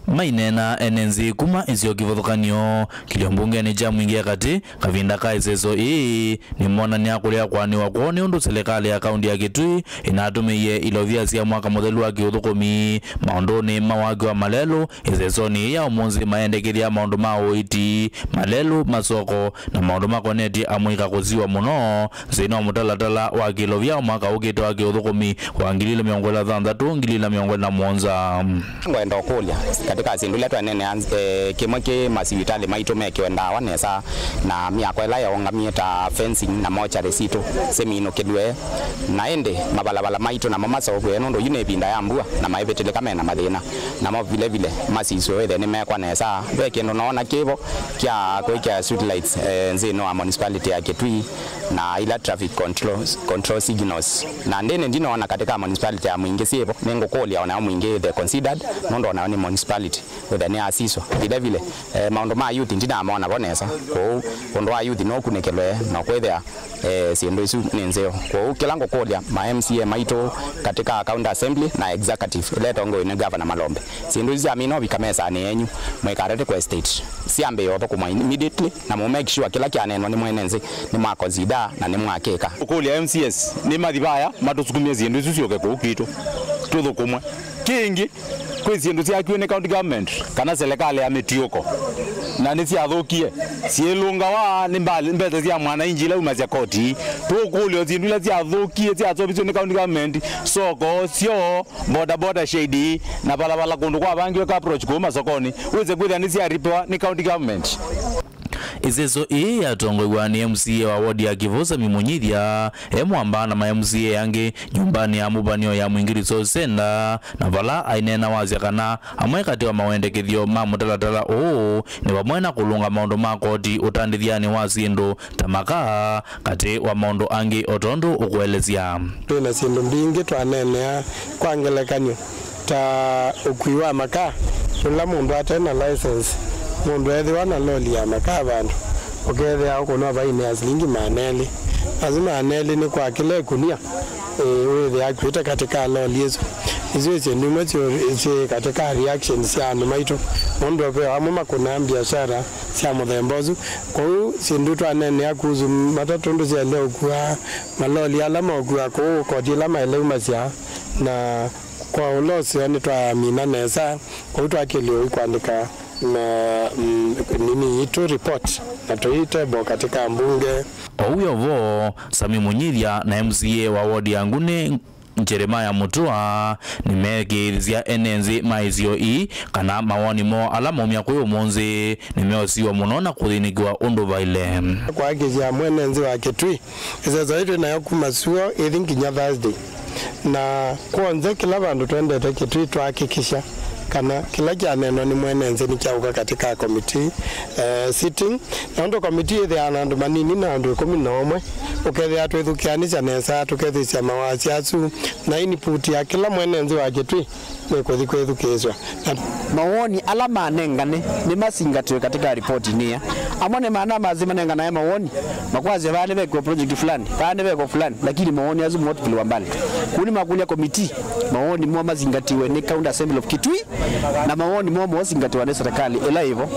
Maineena ene nzĩ kuma isio kĩvathũkany'o kĩlio mbungenĩ kya Mwingĩ ya katĩ, kavinda ka ĩseso ĩĩ nĩmonany'a kũlea kũanĩwa kwoo nĩ ũndũ silikalĩ ya kaunti ya Kitui ĩnatũmĩie ilovia sya mwaka mũthelu wa kĩũthũkũmi maũndũnĩ ma waki wa malelũ. Ĩsesonĩ ĩĩ ya ũmũnthĩ maendekethya maũndũ ma ũiiti, malelũ, masoko, na maũndũ makonetye amũika kũsiwa mũno nthĩnĩ wa mũtalatala wa kĩlovia wa mwaka ũkĩte wa kĩũthũkũmi wa ngili ili mĩongo ĩlĩ na thanthatũ, ngili ili mĩongo ĩlĩ na mũonza. Ngwenda ũkũlya, katika syĩndũ ila twaneenea, eh, kĩmwe kĩ masivitalĩ maitũ mekĩwe ndawa nesa, na myako ĩla yaũngamie ta fencing na mortuary sitũ siminũkĩlw'e, na ĩndĩ mavalvala maitũ namo maseũvw'e nũndũ yu nĩ ĩvinda ya mbua na maivĩtĩlĩka mena mathĩna, namo vilevile masiswe wĩthĩe nĩmekwa nesa. Ve kĩndũ noona kĩvo kya kwĩkĩa street lights, eh, nthĩnĩ wa municipality ya Kitui na ila traffic control, control signals. Na ndĩnĩ ndinoona katika municipality ya Mwingĩ syĩvo. Nĩngũkũlya onayo Mwingĩ ĩthĩe considered, nũndũ onayo nĩ municipality, wĩthĩe nĩyasiswa. Vilevile, eh, maũndũ ma youth ndinamona vo nesa, kwoou ũndũ wa youth nũkunĩkĩlwe na kwĩthĩa eh, syĩndũ isu nĩ nzeo. Kwoou kĩla ngũkũlya ma M C A maitũ katika county assembly na executive ĩla ĩtongoew'e nĩ Governor Malombe, syĩndũ isu syamina ũvika mesanĩ yenyu, mũikatate kwe state, syambĩĩe ũthũkũmwa immediately, na mũ make sure kĩla kyaneenwa nĩ mwene nzĩ nĩmwaconsider na nĩmwakĩka. Ngũkũlya M C As nĩmathi vaya matũsukumie syĩndũ isu syũke kũu kwitũ tũthũkũmwe. Kĩngĩ, kwĩ syĩndũ syakiwe nĩ county government kana selekalĩ ya mĩtiũko, na nĩsyathũkie. Syĩlũngawa nĩ mbali, mbesa sya mwananchi ila umasya koti. Tũkũlya syĩndũ ila syathũkie, syaseũvisye nĩ county government, soko, syoo, boda boda shade, na valala kũndũ kwavangiwe car approach kũu masokonĩ, wĩse kwĩthĩa nĩsyaripiwa nĩ county government. Ĩseso ĩĩ yatongoew'a nĩ M C A wa ward ya Kĩvũsa, Sammy Mũnyithya, e mwamba na ma M C A angĩ nyũmbanĩ ya mũvanĩo ya Mwingĩ Resource Centre, na vala aineena wasya kana amwe katĩ wa mawendekethyo ma mũtalatala ũũ nĩ vamwe na kũlũnga maũndũ ma koti ũtandĩthyanĩ wa syĩndũ ta makaa, katĩ wa maũndũ angĩ o tondũ ũkũelesya. Twĩ na syĩndũ mbingĩ twaneenea, kwa ngelekany'o, ta ũkui wa makaa, ũla mũndũ ate na license, mũndũ ethĩwa na loli ya makaa vandũ, ũkethĩa ũkũnwa vaini ya silingi maana elĩ. Asu maana elĩ nĩ kwa kĩla ĩkunia, ĩ, wĩthĩa akuĩte katĩ ka loli ĩsu. Isu nĩ syĩndũ imwe syĩ, syĩ katĩ ka reaction sya andũ maitũ, nũndũ ve amwe makũnaa mbiasyara sya mũthemba ũsu. Kwoou syĩndũ twaneenea kuhusu matatũ ndũsyaĩle ũkua maloli ala maũkua kũu koti ĩla maĩle umasya, na kwa ũla ũseo nĩtwamina nesa, kwoou twakĩlile ũi kũandĩka na, mm, nini yitũ report na tũitable katika mbunge. O wĩ o vo, Sammy Mũnyithya na M C A wa ward ya Nguni, Jeremiah Mutua nĩmeekĩĩthya ene nthĩ ma isio ii kana mawoni moo ala maumya kwĩ ũmũnthĩ nĩmeosiwa mũno na kũthĩnĩkĩwa ũndũ vaĩle. Kwakĩsya mwene nthĩ wa Kitui, ĩseso yĩĩ twĩ nayo kuma suo ĩthi nginya Thursday, na kwonze kĩla vandũ twendete Kitui twakĩkĩsya kana kĩla kyanenwa nĩ mwene nthĩ nĩkyaũka katika committee, eh, sitting. Na ũndũ komiti ĩthĩawa na andũ manini na andũ ĩkũmi na ũmwe, ũkethĩa twĩthukĩanĩsya nesa, tũkethĩsya mawasya asu, na input ya kĩla mwene nthĩ wa Kitui nĩkũthi kwĩthukĩĩsw'a. Na mawoni ala manengane nĩmasingatĩwe katika ripoti ĩno. Amwe nĩ maana mazi manenganae mawoni, makwasya vaa nĩvekwa project fulani, vaa nĩvekwa fulani, lakini mawoni asu motupiliwa mbali. Kũu nĩmakũlya komiti, mawoni mo mazingatiwe nĩ County Assembly of Kitui, na mawoni moo mosingatiwa nĩ serikali ĩla ĩvo.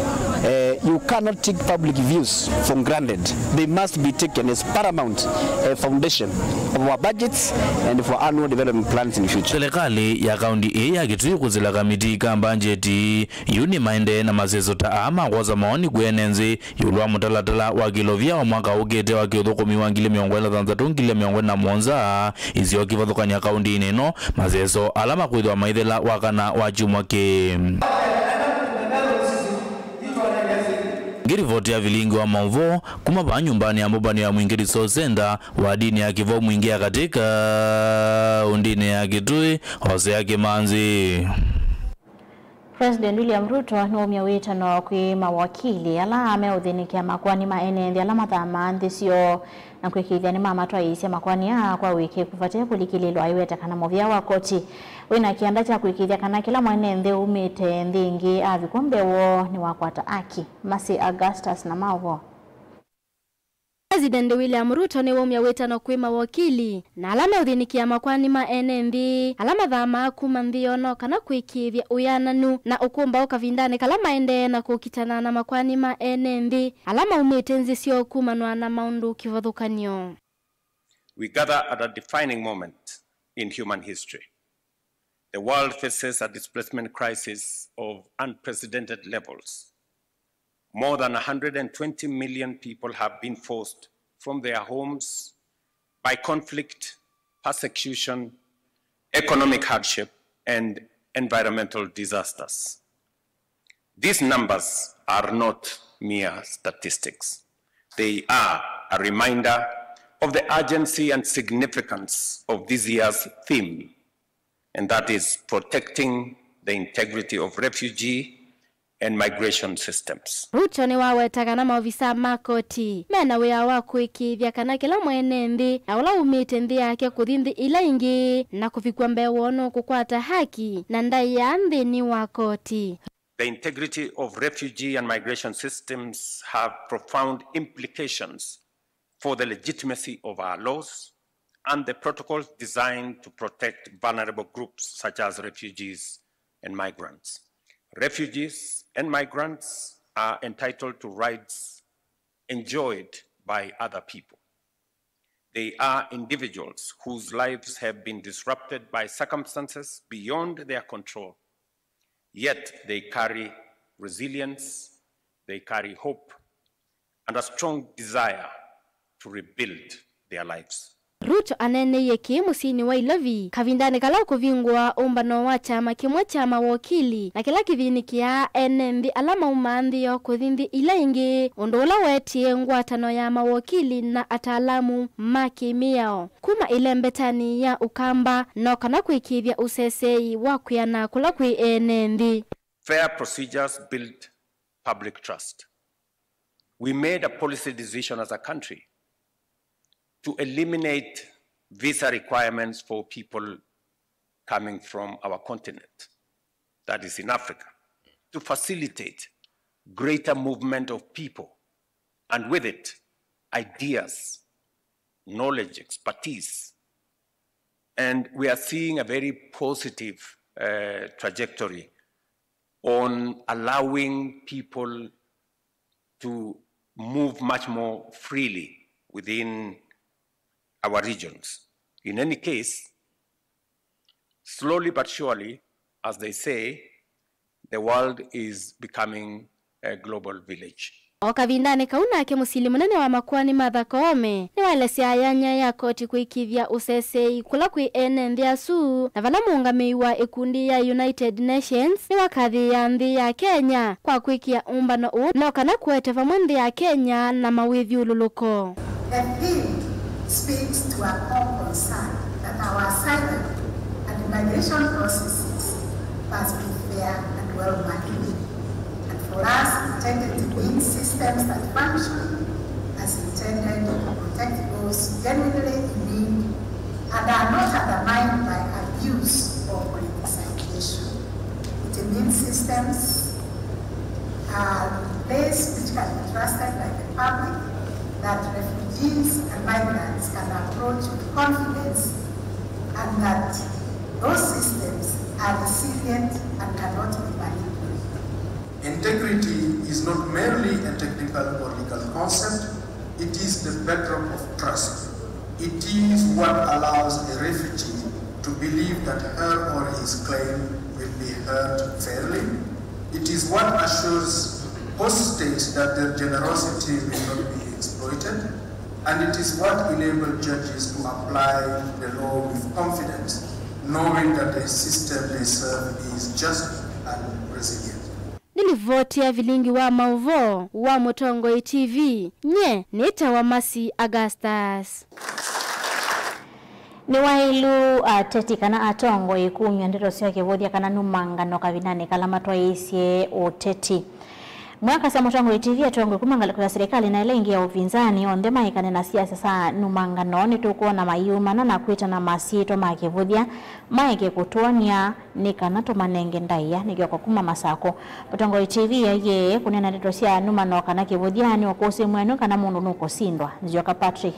Eh, you cannot take public views for granted. They must be taken as paramount, eh, foundation of our budgets and for annual development plans in future. Serikali ya kaunti ĩĩ ya Kitui kũsila kamiti ka mbanjeti yu nĩmaendee na maseso ta aa ma kwosa mawoni kwĩ ene nthĩ ĩũlũ wa mũtalatala wa kĩlovia wa mwaka ũkĩte wa kĩũthũkũmi wa ngili mĩongo ĩlĩ na thanthatũ, ngili mĩongo ĩlĩ na mũonza, isio kĩvathũkany'a kauntinĩ ĩno, maseso ala makwĩthĩwa maithela wakana wa kyumwa kĩĩ. Ngĩrivoti ya vilingi wa maũvoo kuma vaa nyũmbanĩ ya mbũmbanĩo ya Mwingĩ Resource Centre, wadinĩ ya Kĩvoo Mwingĩ ya Katĩ kaũntĩnĩ ya Kitui, Hosea Kĩmanzi. President William Ruto nĩwaumya wĩtano kwĩ mawakili ala meũthĩnĩkĩa makoani ma ene nthĩ ala mathamaa nthĩ syoo na kwĩkĩĩthya nĩmamatwaĩĩsya makoani aa kwa ũĩkĩĩku vate kũlikĩlĩĩlwa aiweta kana mũvĩa wa koti wĩna kĩanda kya kwĩkĩĩthya kana kĩla mwene nthĩ umĩte nthĩ ĩngĩ avikwa mbee woo nĩwakwata aki. Mercy Augustus na maũvoo. President William Ruto nĩwaumya wĩtano kwĩ mawakili na ala meũthĩnĩkĩa makoani ma ene nthĩ ala mathamaa kuma nthĩ yoo no kana kwĩkĩĩthya ũyananu na ũkũmbaũ kavindanĩ kala maendee na kũkitana na makoani ma ene nthĩ ala maumĩte nthĩ syoo kumanwa na maũndũ kĩvathũkany'o. We gather at a defining moment in human history. The world faces a displacement crisis of unprecedented levels. More than a hundred and twenty million people have been forced from their homes by conflict, persecution, economic hardship, and environmental disasters. These numbers are not mere statistics. They are a reminder of the urgency and significance of this year's theme, and that is protecting the integrity of refugee and migration systems. Ruto nĩwaweta kana maovisaa ma koti mena wĩa wa kũĩkĩĩthya kana kĩla mwene nthĩ na ũla umĩte nthĩ yake kũthi nthĩ ila ingĩ na kũvikw'a mbee woo nũkũkwata haki na ndaĩa nthĩnĩ wa koti. The integrity of refugee and migration systems have profound implications for the legitimacy of our laws and the protocols designed to protect vulnerable groups such as refugees and migrants. Refugees and migrants are entitled to rights enjoyed by other people. They are individuals whose lives have been disrupted by circumstances beyond their control, yet they carry resilience, they carry hope, and a strong desire to rebuild their lives. Ruto aneeneie kĩĩ mũsyĩnĩ wa Ilovi kavindanĩ kala ũkũvingũa ũmbano wa kyama kĩmwe kya mawokili na kĩla kĩthĩnĩkĩaa ene nthĩ ala maumaa nthĩ yoo kũthi nthĩ ila ingĩ, ũndũ ũla wetie ngwatano ya mawokili na ataalamu ma kĩmĩao kuma ĩlembetanĩ ya Ũkamba no kana kwĩkĩĩthya ũseseei wa kwĩana kũla kwĩ ene nthĩ. Fair procedures build public trust. We made a policy decision as a country to eliminate visa requirements for people coming from our continent, that is in Africa, to facilitate greater movement of people, and with it, ideas, knowledge, expertise. And we are seeing a very positive, uh, trajectory on allowing people to move much more freely within our regions. In any case, slowly but surely, as they say, the world is becoming a global village. O kavindanĩ kau nake mũsili mũnene wa makoani Martha Koome nĩwaelesya ayanya ya koti kũĩkĩĩthya ũseseei kũla kwĩ ene nthĩ asu, na vala mũũngamĩi wa ĩkundi ya United Nations nĩwakathĩĩa nthĩ ya Kenya kwa kwĩkĩa ũmbano ũũ no kana kũete vamwe nthĩ ya Kenya na mawĩthyũlũlũko. The theme speaks to our core concern that our asylum and migration processes must be fair and well managed. And for us, intended to mean systems that function as intended to protect those genuinely in need and are not undermined by abuse or politicization. It means systems are in place which can be trusted by the public, that refugees and migrants can approach with confidence, and that those systems are resilient and cannot be manipulated. Integrity is not merely a technical or legal concept, it is the bedrock of trust. It is what allows a refugee to believe that her or his claim will be heard fairly. It is what assures host states that their generosity will not be exploited. And it is what enables judges to apply the law with confidence, knowing that the system they serve is just and resilient. Nĩ livoti ya vilingi wa maũvoo wa Mũtongoi T V, nye nĩtawa Mercy Augustus. Nĩ waĩlu ateti kana atongoi kumya ndeto sya kĩvũthya kana numangano kavindanĩ kala matwaĩĩsye ũteti. Mwakasya Mũtongoi T V, atongoi kuma ngalĩko ya silikalĩ na ĩla ĩngĩ ya ũvinzani onthe maĩkane na siasa sya numangano. Nĩtũkwona mayĩumana na kwĩtana masyĩtwa ma kĩvũthya maeke kũtwony'a nĩ kana tũmanenge ndaĩa nĩ kĩoko kuma Masakũ. Mũtongoi T V aiee kũneena ndeto sya numano kana kĩvũthya nĩ ũkũsĩ mwenu kana mũndũ nũkũsindwa. Nzyoka Patrick,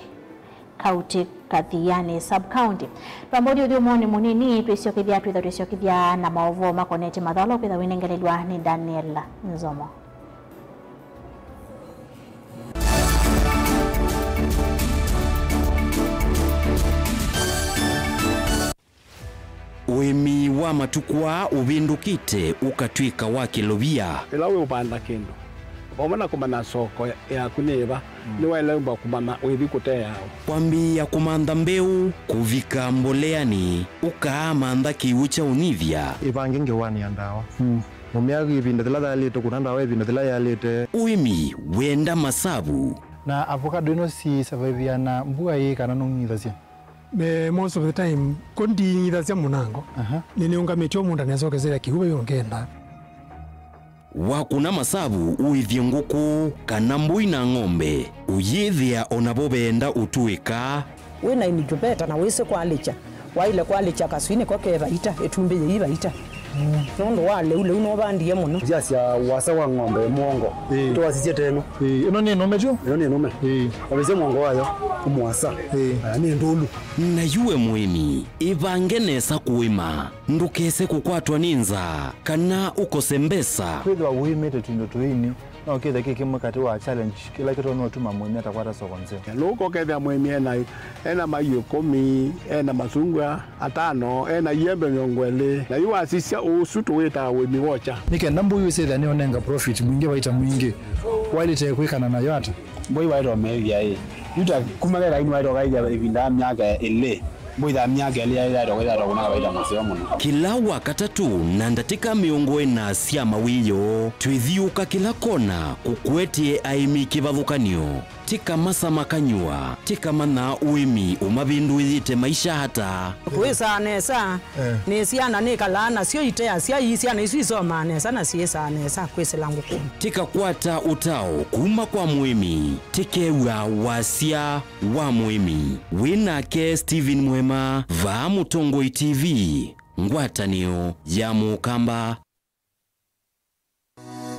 Kauti Kathiani Sub County. Twamba ũthi ũthyũmũonĩ mũnini, twĩsyokethya, twĩtha twĩsyokethya na maũvoo makonetye mathaũla ũkwĩtha wĩnengelelw'a nĩ Daniel Nzomo. Ũĩmi wa matukũ aa ũvĩndũkĩte ũkatw'ĩka wa kĩlovia. Ĩla wĩũvanda kĩndũ, vamwe na kũmanya soko yaku nĩ ĩva, nĩwaĩle ũmba kũmanya wĩthi kũteawa. Kwambĩĩa kũmantha mbeũ, kũvika mboleanĩ, ũkaamantha kĩw'ũ kya ũnyivya. Ĩvange ngewanĩa ndawa. Mũmĩa ĩvinda yĩla yaĩlĩte, kũna ndawa ĩvinda yĩla yaĩlĩte. Ũĩmi wenda masavu. Na avocado ĩno si survive na mbua ĩĩ kana nũng'ithasya? Eh, most of the time, ko ndiing'ithasya mũnango. Aha. Nĩnĩũngamĩtye o mũndũ nesa ũkesĩla kĩw'ũ vai ũngenda. Wakũna masavu ũĩthye ngũkũ kana mbũi na ng'ombe, ũyĩthĩa o navo veenda ũtũĩka. Wĩ na incubator na wĩsĩ kwalĩkya, waĩle kwalĩkya kaswinĩ ko ke vaita, ĩtumbĩ yĩi vaita. Nũndũ wa lĩu, lĩu nũvandie mũno. Yasya wasa wa ng'ombe mũongo. Ĩĩ. Twasisye teno. Ĩĩ, ĩno nĩ nũme tyo? Ĩno nĩ nũme. Ĩĩ. Wavĩsya mũongo wayo, mũasa. Ĩĩ. Aya nĩ ndũlu. Na yu we mũĩmi, ĩvange nesa kũĩma. Ndũkese kũkwatwa nĩ nzaa, kana ũkose mbesa. Kwĩthĩwa ũĩmĩte tũindo tũini, no kĩthe kĩ kĩmwe katĩ wa challenge kĩla kĩtonya ũtuma mũĩmi atakwata soko nzeo. Nũka ũkethĩa mũĩmi ena, ena maiũ ĩkũmi, ena masungwa atano, ena iembe mĩongo ĩlĩ, na yu wasisya ũsu tũwĩtaa ũĩmi wa ũkya. Nĩ kenda mbũi ũsyĩthĩa nĩũnenga profit mwingĩ, vaita mwingĩ, waĩlĩte kwĩkana nayo ata? Mbũi waĩtwa meĩthya ĩ. Yu ta kuma keka inu waĩtwa kaĩthya ĩvinda ya myaka ĩlĩ. Mbũi ya myaka ĩlĩ yaĩtwa kwĩthĩwa tũkũna kawaita mũseo mũno. Kĩla Wakatatũ na ndatĩka mĩongo ĩna sya mawĩoo, twĩthiũũka kĩla kona kũkũetye aĩmi kĩvathũkany'o. Tĩka masama kanyũa, tĩka manyaa ũĩmi ũmavĩndũĩĩte maisha ata. Kwĩsaa nesa, eh, nĩ syana nĩkalaa nasyo iteasya, ii syana isu isomaa nesa na syĩsaa nesa kwĩsĩla ngũkũnĩ. Tĩkakwata ũtao kuma kwa mũĩmi, tĩkew'a wasya wa mũĩmi. Wĩ nake Stephen Mwema, vaa Mũtongoi T V, ngwatanĩo ya Mũkamba.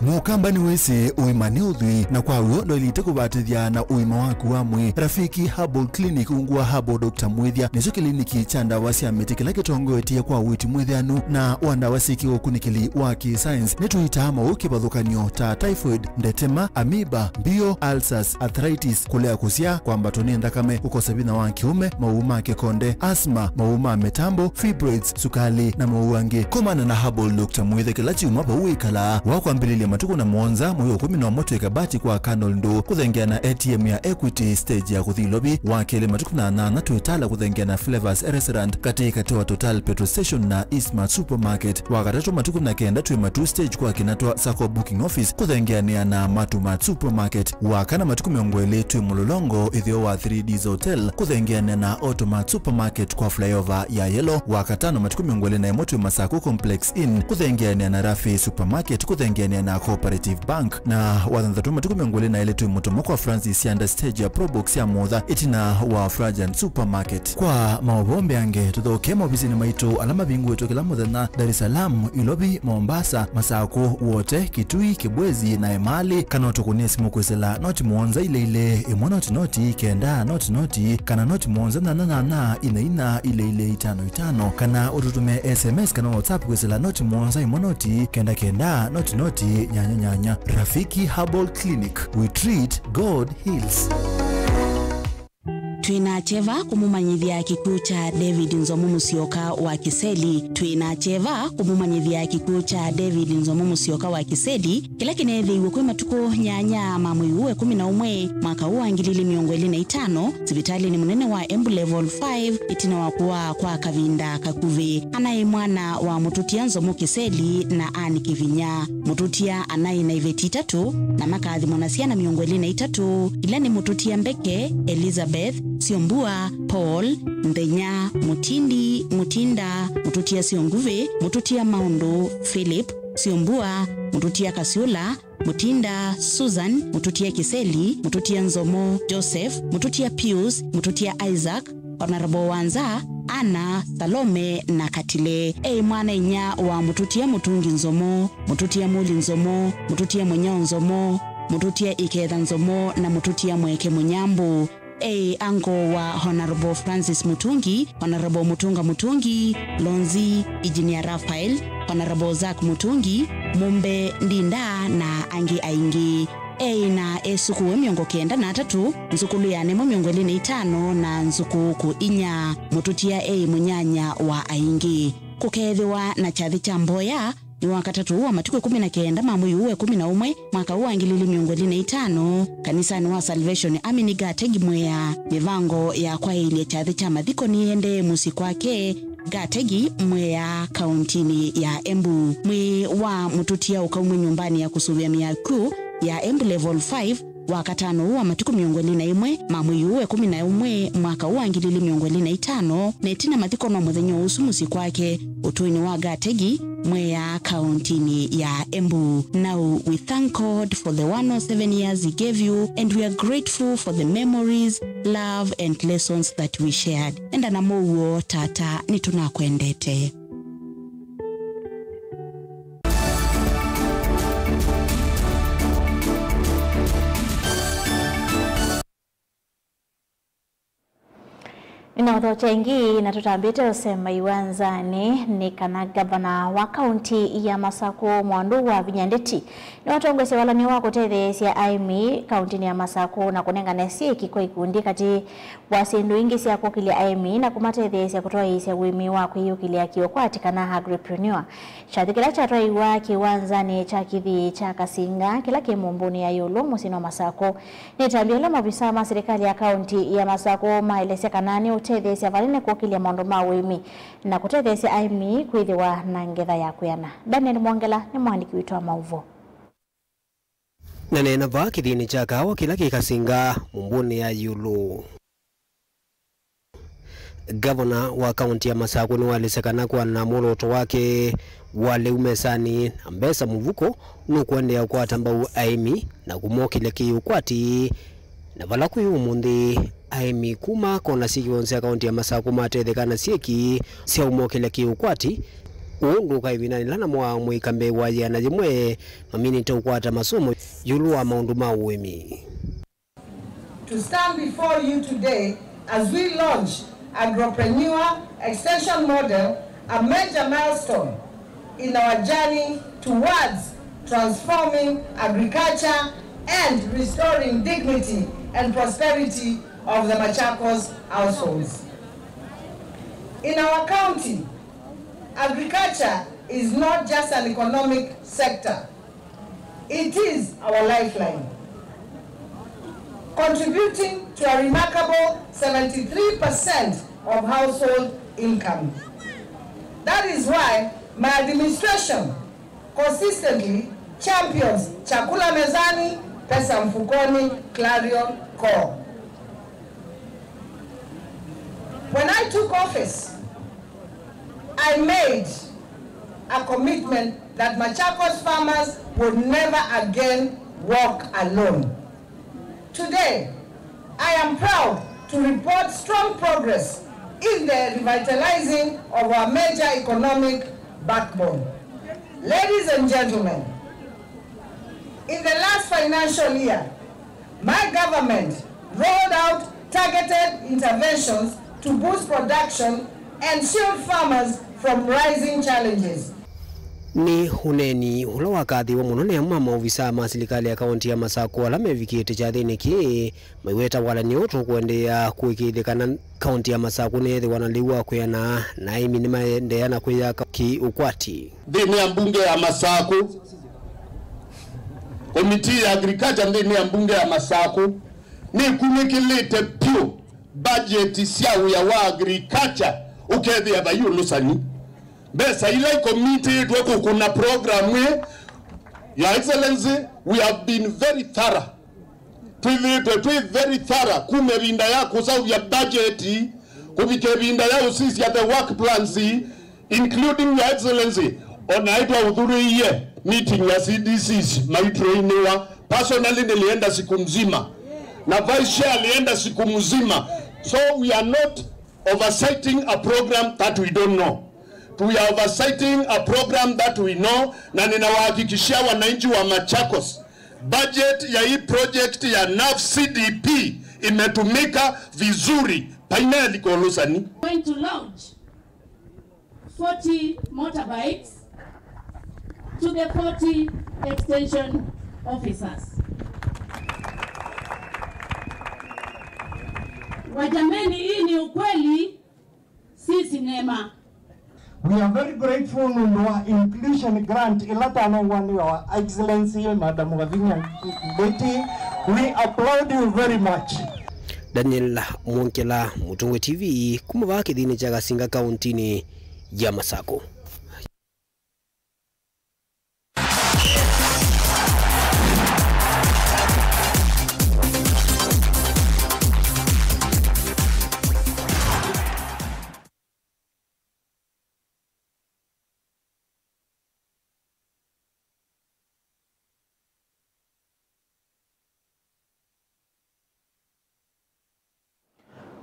Mũkamba nĩwĩsĩ ũima nĩ ũthwii, na kwa w'o ndwaĩlĩte kũvatĩthya na ũima waku wa mwĩĩ. Rafiki Herbal Clinic ungu wa Herbal Doctor Mwĩthya nĩkyo kĩliniki kya ndawa sya mĩtĩ kĩla kĩtongoetye kwa ũiiti mwĩthĩanu na wa ndawa syĩkĩwe ũkunĩkĩli wa kĩ-science. Nĩtũitaa maũũ kĩvathũkany'o ta typhoid, ndetema, amoeba, mbio, ulcers, arthritis, kũlea kũsyaa, kwambatwa nĩ nthakame, kũkosa vinya wa kĩũme, maũũ ma kĩkonde, asthma, maũũ ma mĩtambo, fibroids, sukalĩ, na maũũ angĩ. Komana na Herbal Doctor Mwĩthya kĩla kyumwa vau wĩkalaa, wa kwambĩlĩlya Matukũ na mũonza, mwei wa ĩkũmi na ũmwe twĩ Kabati kwa Colonel Ndũ, kũthengeana A T M ya Equity stage ya kũthi Ilovi. Wa kelĩ, matukũ na nyanya twĩ Tala kũthengeana Flavors Restaurant katĩ katĩ wa Total Petrol Station na Eastmart Supermarket. Wa katatũ, matukũ na kenda twĩ Matuu stage kwa Kinatwa Sacco Booking Office kũthengeanĩa na Matuu Mart Supermarket. Wa kana, matukũ mĩongo ĩlĩ twĩ Mũlolongo ĩtheo wa three Ds Hotel kũthengeanĩa na Automart Supermarket kwa flyover ya Yellow. Wa katano, matukũ mĩongo ĩlĩ na ĩmwe twĩ Masaku Complex Inn kũthengeanĩa na Rafi Supermarket kũthengeanĩa na Cooperative Bank. Na wa thanthatũ, matukũ mĩongo ĩlĩ na ĩlĩ twĩ Mũtomo kwa Francis Sianda stage ya Probox ya Mutha ĩtina wa Frajan Supermarket. Kwa maũvoo mbeange, tũthokee maovisinĩ maitũ ala mavingũĩtwe kĩla mũthenya Dar es Salaam, Ilovi, Mombasa, Masaku, Wote, Kitui, Kibwezi na Emali, kana ũtũkũnĩe simũ kwĩsĩla noti mũonza ilĩ ilĩ, ĩmwe noti noti, kenda noti noti, kana noti mũonza nyanya nyanya, inya inya, ilĩ ilĩ, itano itano, kana ũtũtũmĩe S M S kana WhatsApp kwĩsĩla noti mũonza ĩmwe noti, kenda kenda, noti noti, nyanya nyanya. Rafiki Herbal Clinic, we treat, God heals. Twĩ na kyeva kũmũmanyĩthya kĩkw'ũ kya David Nzomo Mũsyoka wa Kĩseli. Twĩ na kyeva kũmũmanyĩthya kĩkw'ũ kya David Nzomo Mũsyoka wa Kĩseli, kĩla kĩneethĩiwe kwĩ matukũ nyanya ma mwei ũũ wa ĩkũmi na ũmwe, mwaka ũũ wa ngili ilĩ mĩongo ĩlĩ na itano, sivitalĩnĩ mũnene wa Embu Level five, ĩtina wa kũaa kwa kavinda kakuvĩ. Anaĩ mwana wa mũtũtia Nzomo Kĩseli na Anne Kĩvinya. Mũtũtia anaĩ na iveti itatũ, na makathimwa na syana mĩongo ĩlĩ na itatũ, ila nĩ mũtũtia Mbeke, Elizabeth, Syombua, Paul, Nthenya, Mũtindi, Mũtinda, mũtũtia Syonguvĩ, mũtũtia Maũndũ, Philip, Syombua, mũtũtia Kasyũla, Mũtinda, Susan, mũtũtia Kĩseli, mũtũtia Nzomo, Joseph, mũtũtia Pius, mũtũtia Isaac, Honorable Wanza, Anna, Salome, na Katile. Eĩ mwana-inyia wa mũtũtia Mũtungi Nzomo, mũtũtia Mũli Nzomo, mũtũtia Mũnyao Nzomo, mũtũtia Iketha Nzomo, na mũtũtia Mweke Mũnyambũ. Eĩ uncle wa Honorable Francis Mũtungi, Honorable Mũtũnga Mũtungi, Lonzi, Engineer Raphael, Honorable Zack Mũtungi, Mũmbe Ndinda, na angĩ aingĩ. Eĩ na esũkũũe mĩongo kenda na atatũ, nzũkũlũ ya nemo mĩongo ĩlĩ na itano, na nzũkũũkũ inya. Mũtũtia eĩ mũnyanya wa aingĩ. Kũkeethĩwa na kyathĩ kya mboya nĩ wa katatũ wa matukũ ĩkũmi na kenda ma mwei ũũ wa ĩkũmi na ũmwe, mwaka ũũ wa ngili ilĩ mĩongo ĩlĩ na itano, kanisanĩ wa Salvation Army nĩ Gategi Mwea. Mĩvango ya kwaĩlya kyathĩ kya mathiko nĩendee mũsyĩ kwake Gategi Mwea, kauntinĩ ya Embu. Mwĩĩ wa mũtũtia ũkaumw'a nyũmbanĩ ya kũsũvĩa mĩaku ya Embu Level five wa katano ũũ wa matukũ mĩongo ĩlĩ na ĩmwe ma mwei ũũ wa ĩkũmi na ũmwe, mwaka ũũ wa ngili ilĩ mĩongo ĩlĩ na itano, na ĩtina mathiko no mũthenya ũsu mũsyĩ kwake ũtũinĩ wa Gategi Mwea, kauntinĩ ya Embu. Now we thank God for the one oh seven years he gave you, and we are grateful for the memories, love and lessons that we shared. Enda na mũuo, tata, nĩtũnakwendete. Nĩnaũthokya ĩngĩ, na tũtambĩte ũsemba iwanzanĩ nĩ kana ngavana wa kaunti ya Masakũ, Mwandu wa Vinya Ndeti, nĩwatongoesye walany'o wa kũtetheesya aĩmi kauntinĩ ya Masakũ na kũnengane syĩki kwa ikundi katĩ wa syĩndũ ingĩ sya kũkĩlya aĩmi na kũmatetheesya kũtwaĩĩsya ũĩmi wa kwĩyũkĩlya kĩũkwati kana agripreneur. Kyathĩ kĩla kyatwaiwa kĩwanzanĩ kya kĩthii kya Kasinga kĩla kĩ Mũmbũnĩ ya ĩũlũ mũsyĩnĩ wa Masakũ nĩ ĩtambya ĩla maovisaa ma silikalĩ ya kaunti ya Masakũ maelesya kana nĩũtetheesya vanene kũkĩlya maũndũ ma ũĩmi na kũtetheesya aĩmi kwĩthĩwa na ngetha ya kwĩana. Daniel Mwongela nĩ mũandĩki witũ wa maũvoo. Naneena vaa kĩthiinĩ kya kaawa kĩla kĩ Kasinga, Mũmbũnĩ ya ĩũlũ. Ngavana wa kaunti ya Masakũ nĩwaelesya kana kũana na mwolooto wake wa lĩu mesanĩ na mbesa mũvuko, nũkũendeea kũkwata mbau aĩmi na kũmokĩlya kĩũkwati, na vala kwĩ ũmũnthĩ, aĩmi kuma kona syĩkĩwonĩ sya kaunti ya Masakũ matetheka na syĩki sya ũmokĩlya kĩũkwati. Ũũ ndũka ĩvindanĩ yĩla namo amũika mbee wa yĩana yĩmwe maminĩte ũkwata masomo ĩũlũ wa maũndũ ma ũĩmi. To stand before you today as we launch Agropreneur Extension Model, a major milestone in our journey towards transforming agriculture and restoring dignity and prosperity of the Machakos households. In our county, agriculture is not just an economic sector. It is our lifeline, contributing to a remarkable seventy-three percent of household income. That is why my administration consistently champions Chakula Mezani, Pesa Mfukoni, Clarion Core. When I took office, I made a commitment that Machakos farmers would never again walk alone. Today, I am proud to report strong progress in the revitalizing of our major economic backbone. Ladies and gentlemen, in the last financial year, my government rolled out targeted interventions to boost production and shield farmers from rising challenges. Nĩ ũneeni ũla wakathĩĩwe mũno nĩ amwe ma maovisaa ma silikalĩ ya kaũntĩ ya Masakũ ala mevikĩte kyathĩnĩ kĩĩ, maiweta walany'o tũkũendeea kũĩkĩĩthya kana kaũntĩ ya Masakũ nĩyĩthĩwa na lĩu wa kwĩana, na aĩmi nĩmaendeea na kwĩyaka kĩ-ũkwati. Nthĩnĩ ya mbunge ya Masakũ, komitii ya agriculture nthĩnĩ ya mbunge ya Masakũ nĩkunĩkĩlĩte vyũ bajeti sya wĩa wa agriculture, ũkethĩa vai ũlũsani. Mbesa ila ikomitĩtwe kũkũna program ĩ, Your Excellency, we have been very thorough. Twĩthĩĩtwe twĩ very thorough kuma ĩvinda ya kũseũvya bajeti kũvika ĩvinda ya ũsisya the work plans, including, Your Excellency, o naĩ twaũthurĩie meeting ya C D Cs maitũinĩwa. Personally, nilienda siku mzima na vice chair alienda siku mzima. So we are not oversighting a program that we don't know. We are oversighting a program that we know, na ninawahakikishia wananchi wa Machakos, budget ya hii project ya NAFF C D P imetumika vizuri. Paineli kwa ũlũsani. Going to launch forty motorbikes to the forty extension officers. Wajameni, hii ni ukweli, si sinema. We are very grateful nũndũ wa inclusion grant ĩla twanengwa nĩ Your Excellency Madam Wavinya Ndeti. We applaud you very much. Daniel Mwongela, Mũtongoi T V, kuma vaa kĩthiinĩ kya Kasinga kaũntĩnĩ ya Masakũ.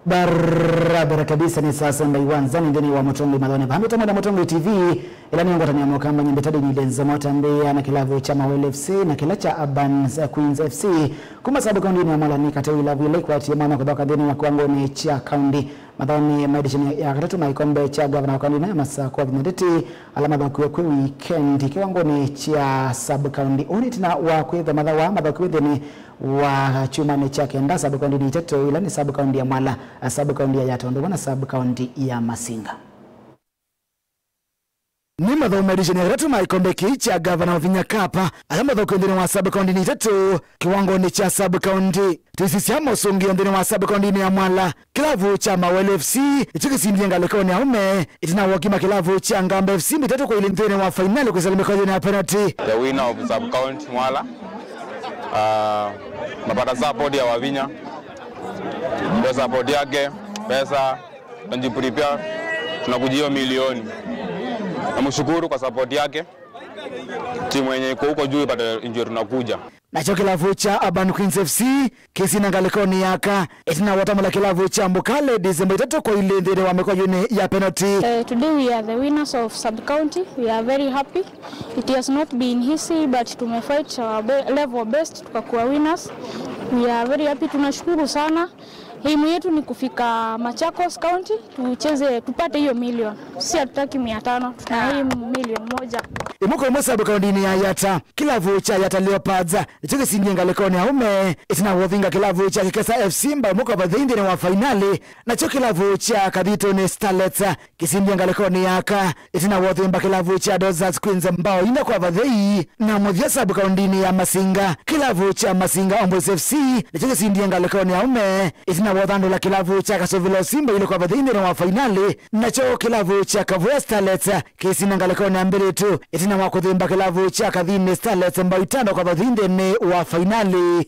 Barabara kabisa, nĩ saa senda iwanzani nthĩnĩ wa Mũtongoi Mathone. Vambĩte mwenda Mũtongoi T V, ĩla nĩ ngwatanĩo ya Mũkamba nyĩmbĩta Deni Lenzo Motambĩa na kĩlavu kya Mawele F C na kĩla kya Urban Queens F C. Kuma sub kaũntĩnĩ ya Mwala nĩ katĩ wa ilavu ila ikwatie mwanya kũthoka nthĩnĩ wa kĩwangonĩ kya kaũntĩ. Mathaonĩ ma ndivisheni ya katatũ ma ĩkombe kya ngavana wa kaũntĩ ya Masakũ, Wavinya Ndeti, ala mathokiwe kwĩ wikendi kĩwangonĩ kya sub-county. Ũũ nĩ ĩtina wa kwĩthwa mathawa mathokiwe nthĩnĩ wa kyumwanĩ kya kenda sub-county-nĩ itatũ, ila nĩ sub-county ya Mwala, sub-county ya Yatta, ũndũ ũmwe na sub-county ya Masinga. Nĩ mathaũ ma ndivisheni ya katatũ ma ĩkombe kĩĩ kya ngavana Wavinya Cup, ala mathokiwe nthĩnĩ wa sub-county-nĩ itatũ kĩwangonĩ kya sub-county. Tũisisya mosũngĩo nthĩnĩ wa sub-county-nĩ ya Mwala. Kĩlavu kya Mawele F C nĩkyo kĩsindie ngalĩkonĩ ya aũme, ĩtina wa ũkima kĩlavu kya Ngamba F C mbĩ itatũ kwa ilĩ nthĩnĩ wa fainali kwĩsĩla mĩkwajũnĩ ya penalty. The winner of sub-county Mwala, uh, napata support ya Wavinya, ndio support yake, pesa, tunajiprepare, tunakujia hiyo milioni. Namshukuru kwa support yake. Timu yenye iko huko juu ipate ndio tunakuja. Nakyo kĩlavu kya Urban Queens F C kĩsina ngalĩkonĩ ya aka, ĩtina wa ũtamũla kĩlavu kya Mbuka Ladies mbao itatũ kwa ilĩ nthĩnĩ wa mĩkwajũnĩ ya penalty. Eh, today we are the winners of sub-county. We are very happy. It has not been easy, but tumefight our be-, level best, tukakuwa winners. We are very happy, tunashukuru sana. Aim yetu ni kufika Machakos County, tucheze, tupate hiyo million. Sisi hatutaki mia tano, tuna aim milioni moja. Ĩmwe kwa ĩmwe sub kaũndĩnĩ ya Yatta, kĩlavu kya Yatta Leopards nĩkyo kĩsindie ngalĩkonĩ ya aũme ĩtina wa ũvinga kĩlavu kya Kĩkesa F C mbao ĩmwe kwa vathei nthĩnĩ wa fainalĩ. Nakyo kĩlavu kya Kathitũnĩ Starlets kĩsindie ngalĩkonĩ ya aka ĩtina wa ũthimba kĩlavu kya Dozas Queens mbao ina kwa vathei. Na mũthya sub kaũndĩnĩ ya Masinga, kĩlavu kya Masinga Homeboys F C nĩkyo kĩsindie ngalĩkonĩ ya aũme ĩtina wa ũthandũla kĩlavu kya Kasovila Simba ilĩ kwa vathei nthĩnĩ wa fainalĩ. Nakyo kĩlavu kya Kavoya Starlets kĩsina ngalĩkonĩ ya mbĩlĩtu ĩtina wa kũthimba kĩlavu kya Kathitũnĩ Starlets mbao itano kwa vathei nthĩnĩ wa fainalĩ.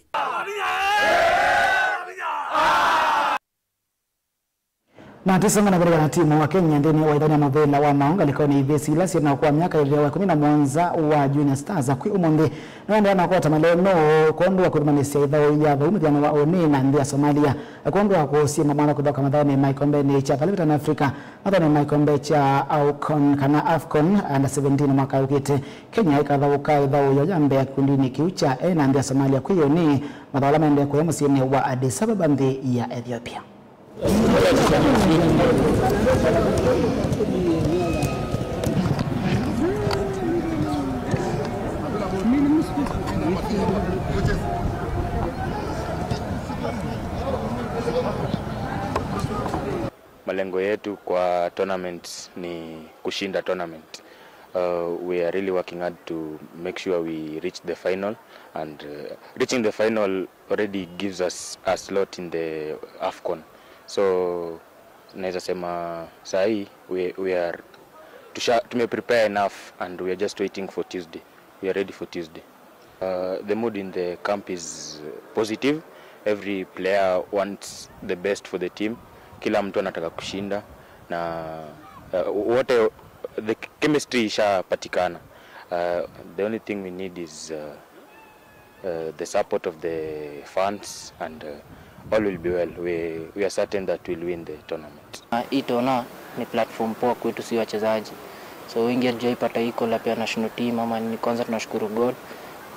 Na tũisonga na mbele, kana timu wa Kenya nthĩnĩ wa ĩthaũ ya mũvĩla wa maũ ngalĩkonĩ ivĩsĩ ila syĩ na ũkũũ wa myaka ĩtheo wa ĩkũmi na mũonza wa Junior Stars kwĩ ũmũnthĩ nĩwaendeea na kũota maleo no kwondũ wa kwĩthumanĩsya ĩthaũ ya vau mũthyanĩ wa ũnĩ na nthĩ ya Somalia kwondũ wa kũsyĩma mwana kũthoka mathaũnĩ ma ĩkombenĩ kya vala vĩtana Africa, mathaũnĩ ma ĩkombe kya AUCON kana AFCON under seventeen mwaka ũkĩte. Kenya ĩkathaũka ĩthaũ yo ya mbee ya kĩkundinĩ kĩu kya ene na nthĩ ya Somalia kwĩ ũnĩ, mathaũ ala maendee kũya mũsyĩnĩ wa Addis Ababa nthĩ ya Ethiopia. Malengo yetu kwa tournament ni kushinda tournament. Uh, we are really working hard to make sure we reach the final, and uh, reaching the final already gives us a slot in the AFCON. So naweza sema sahi we, we are tusha, tume prepare enough and we are just waiting for Tuesday. We are ready for Tuesday. Uh, the mood in the camp is positive. Every player wants the best for the team. Kila mtu anataka kushinda na uh, wote, the chemistry ishapatikana. Uh, the only thing we need is uh, uh, the support of the fans and uh, all will be well. We, we are certain that we'll win the tournament. Na hii tournament ni platform poa kwetu si wachezaji, so wengi hatujaipata hii call up ya national team ama nini. Kwanza tunashukuru God,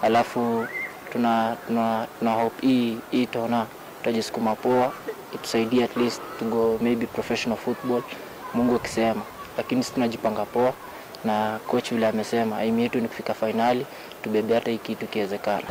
alafu tuna, tuna, tuna hope hii, hii tournament tutajisukuma poa, itusaidie at least to go maybe professional football, Mungu akisema. Lakini sisi tunajipanga poa, na coach vile amesema aim yetu ni kufika fainali, tubebe hata hii kitu ikiwezekana.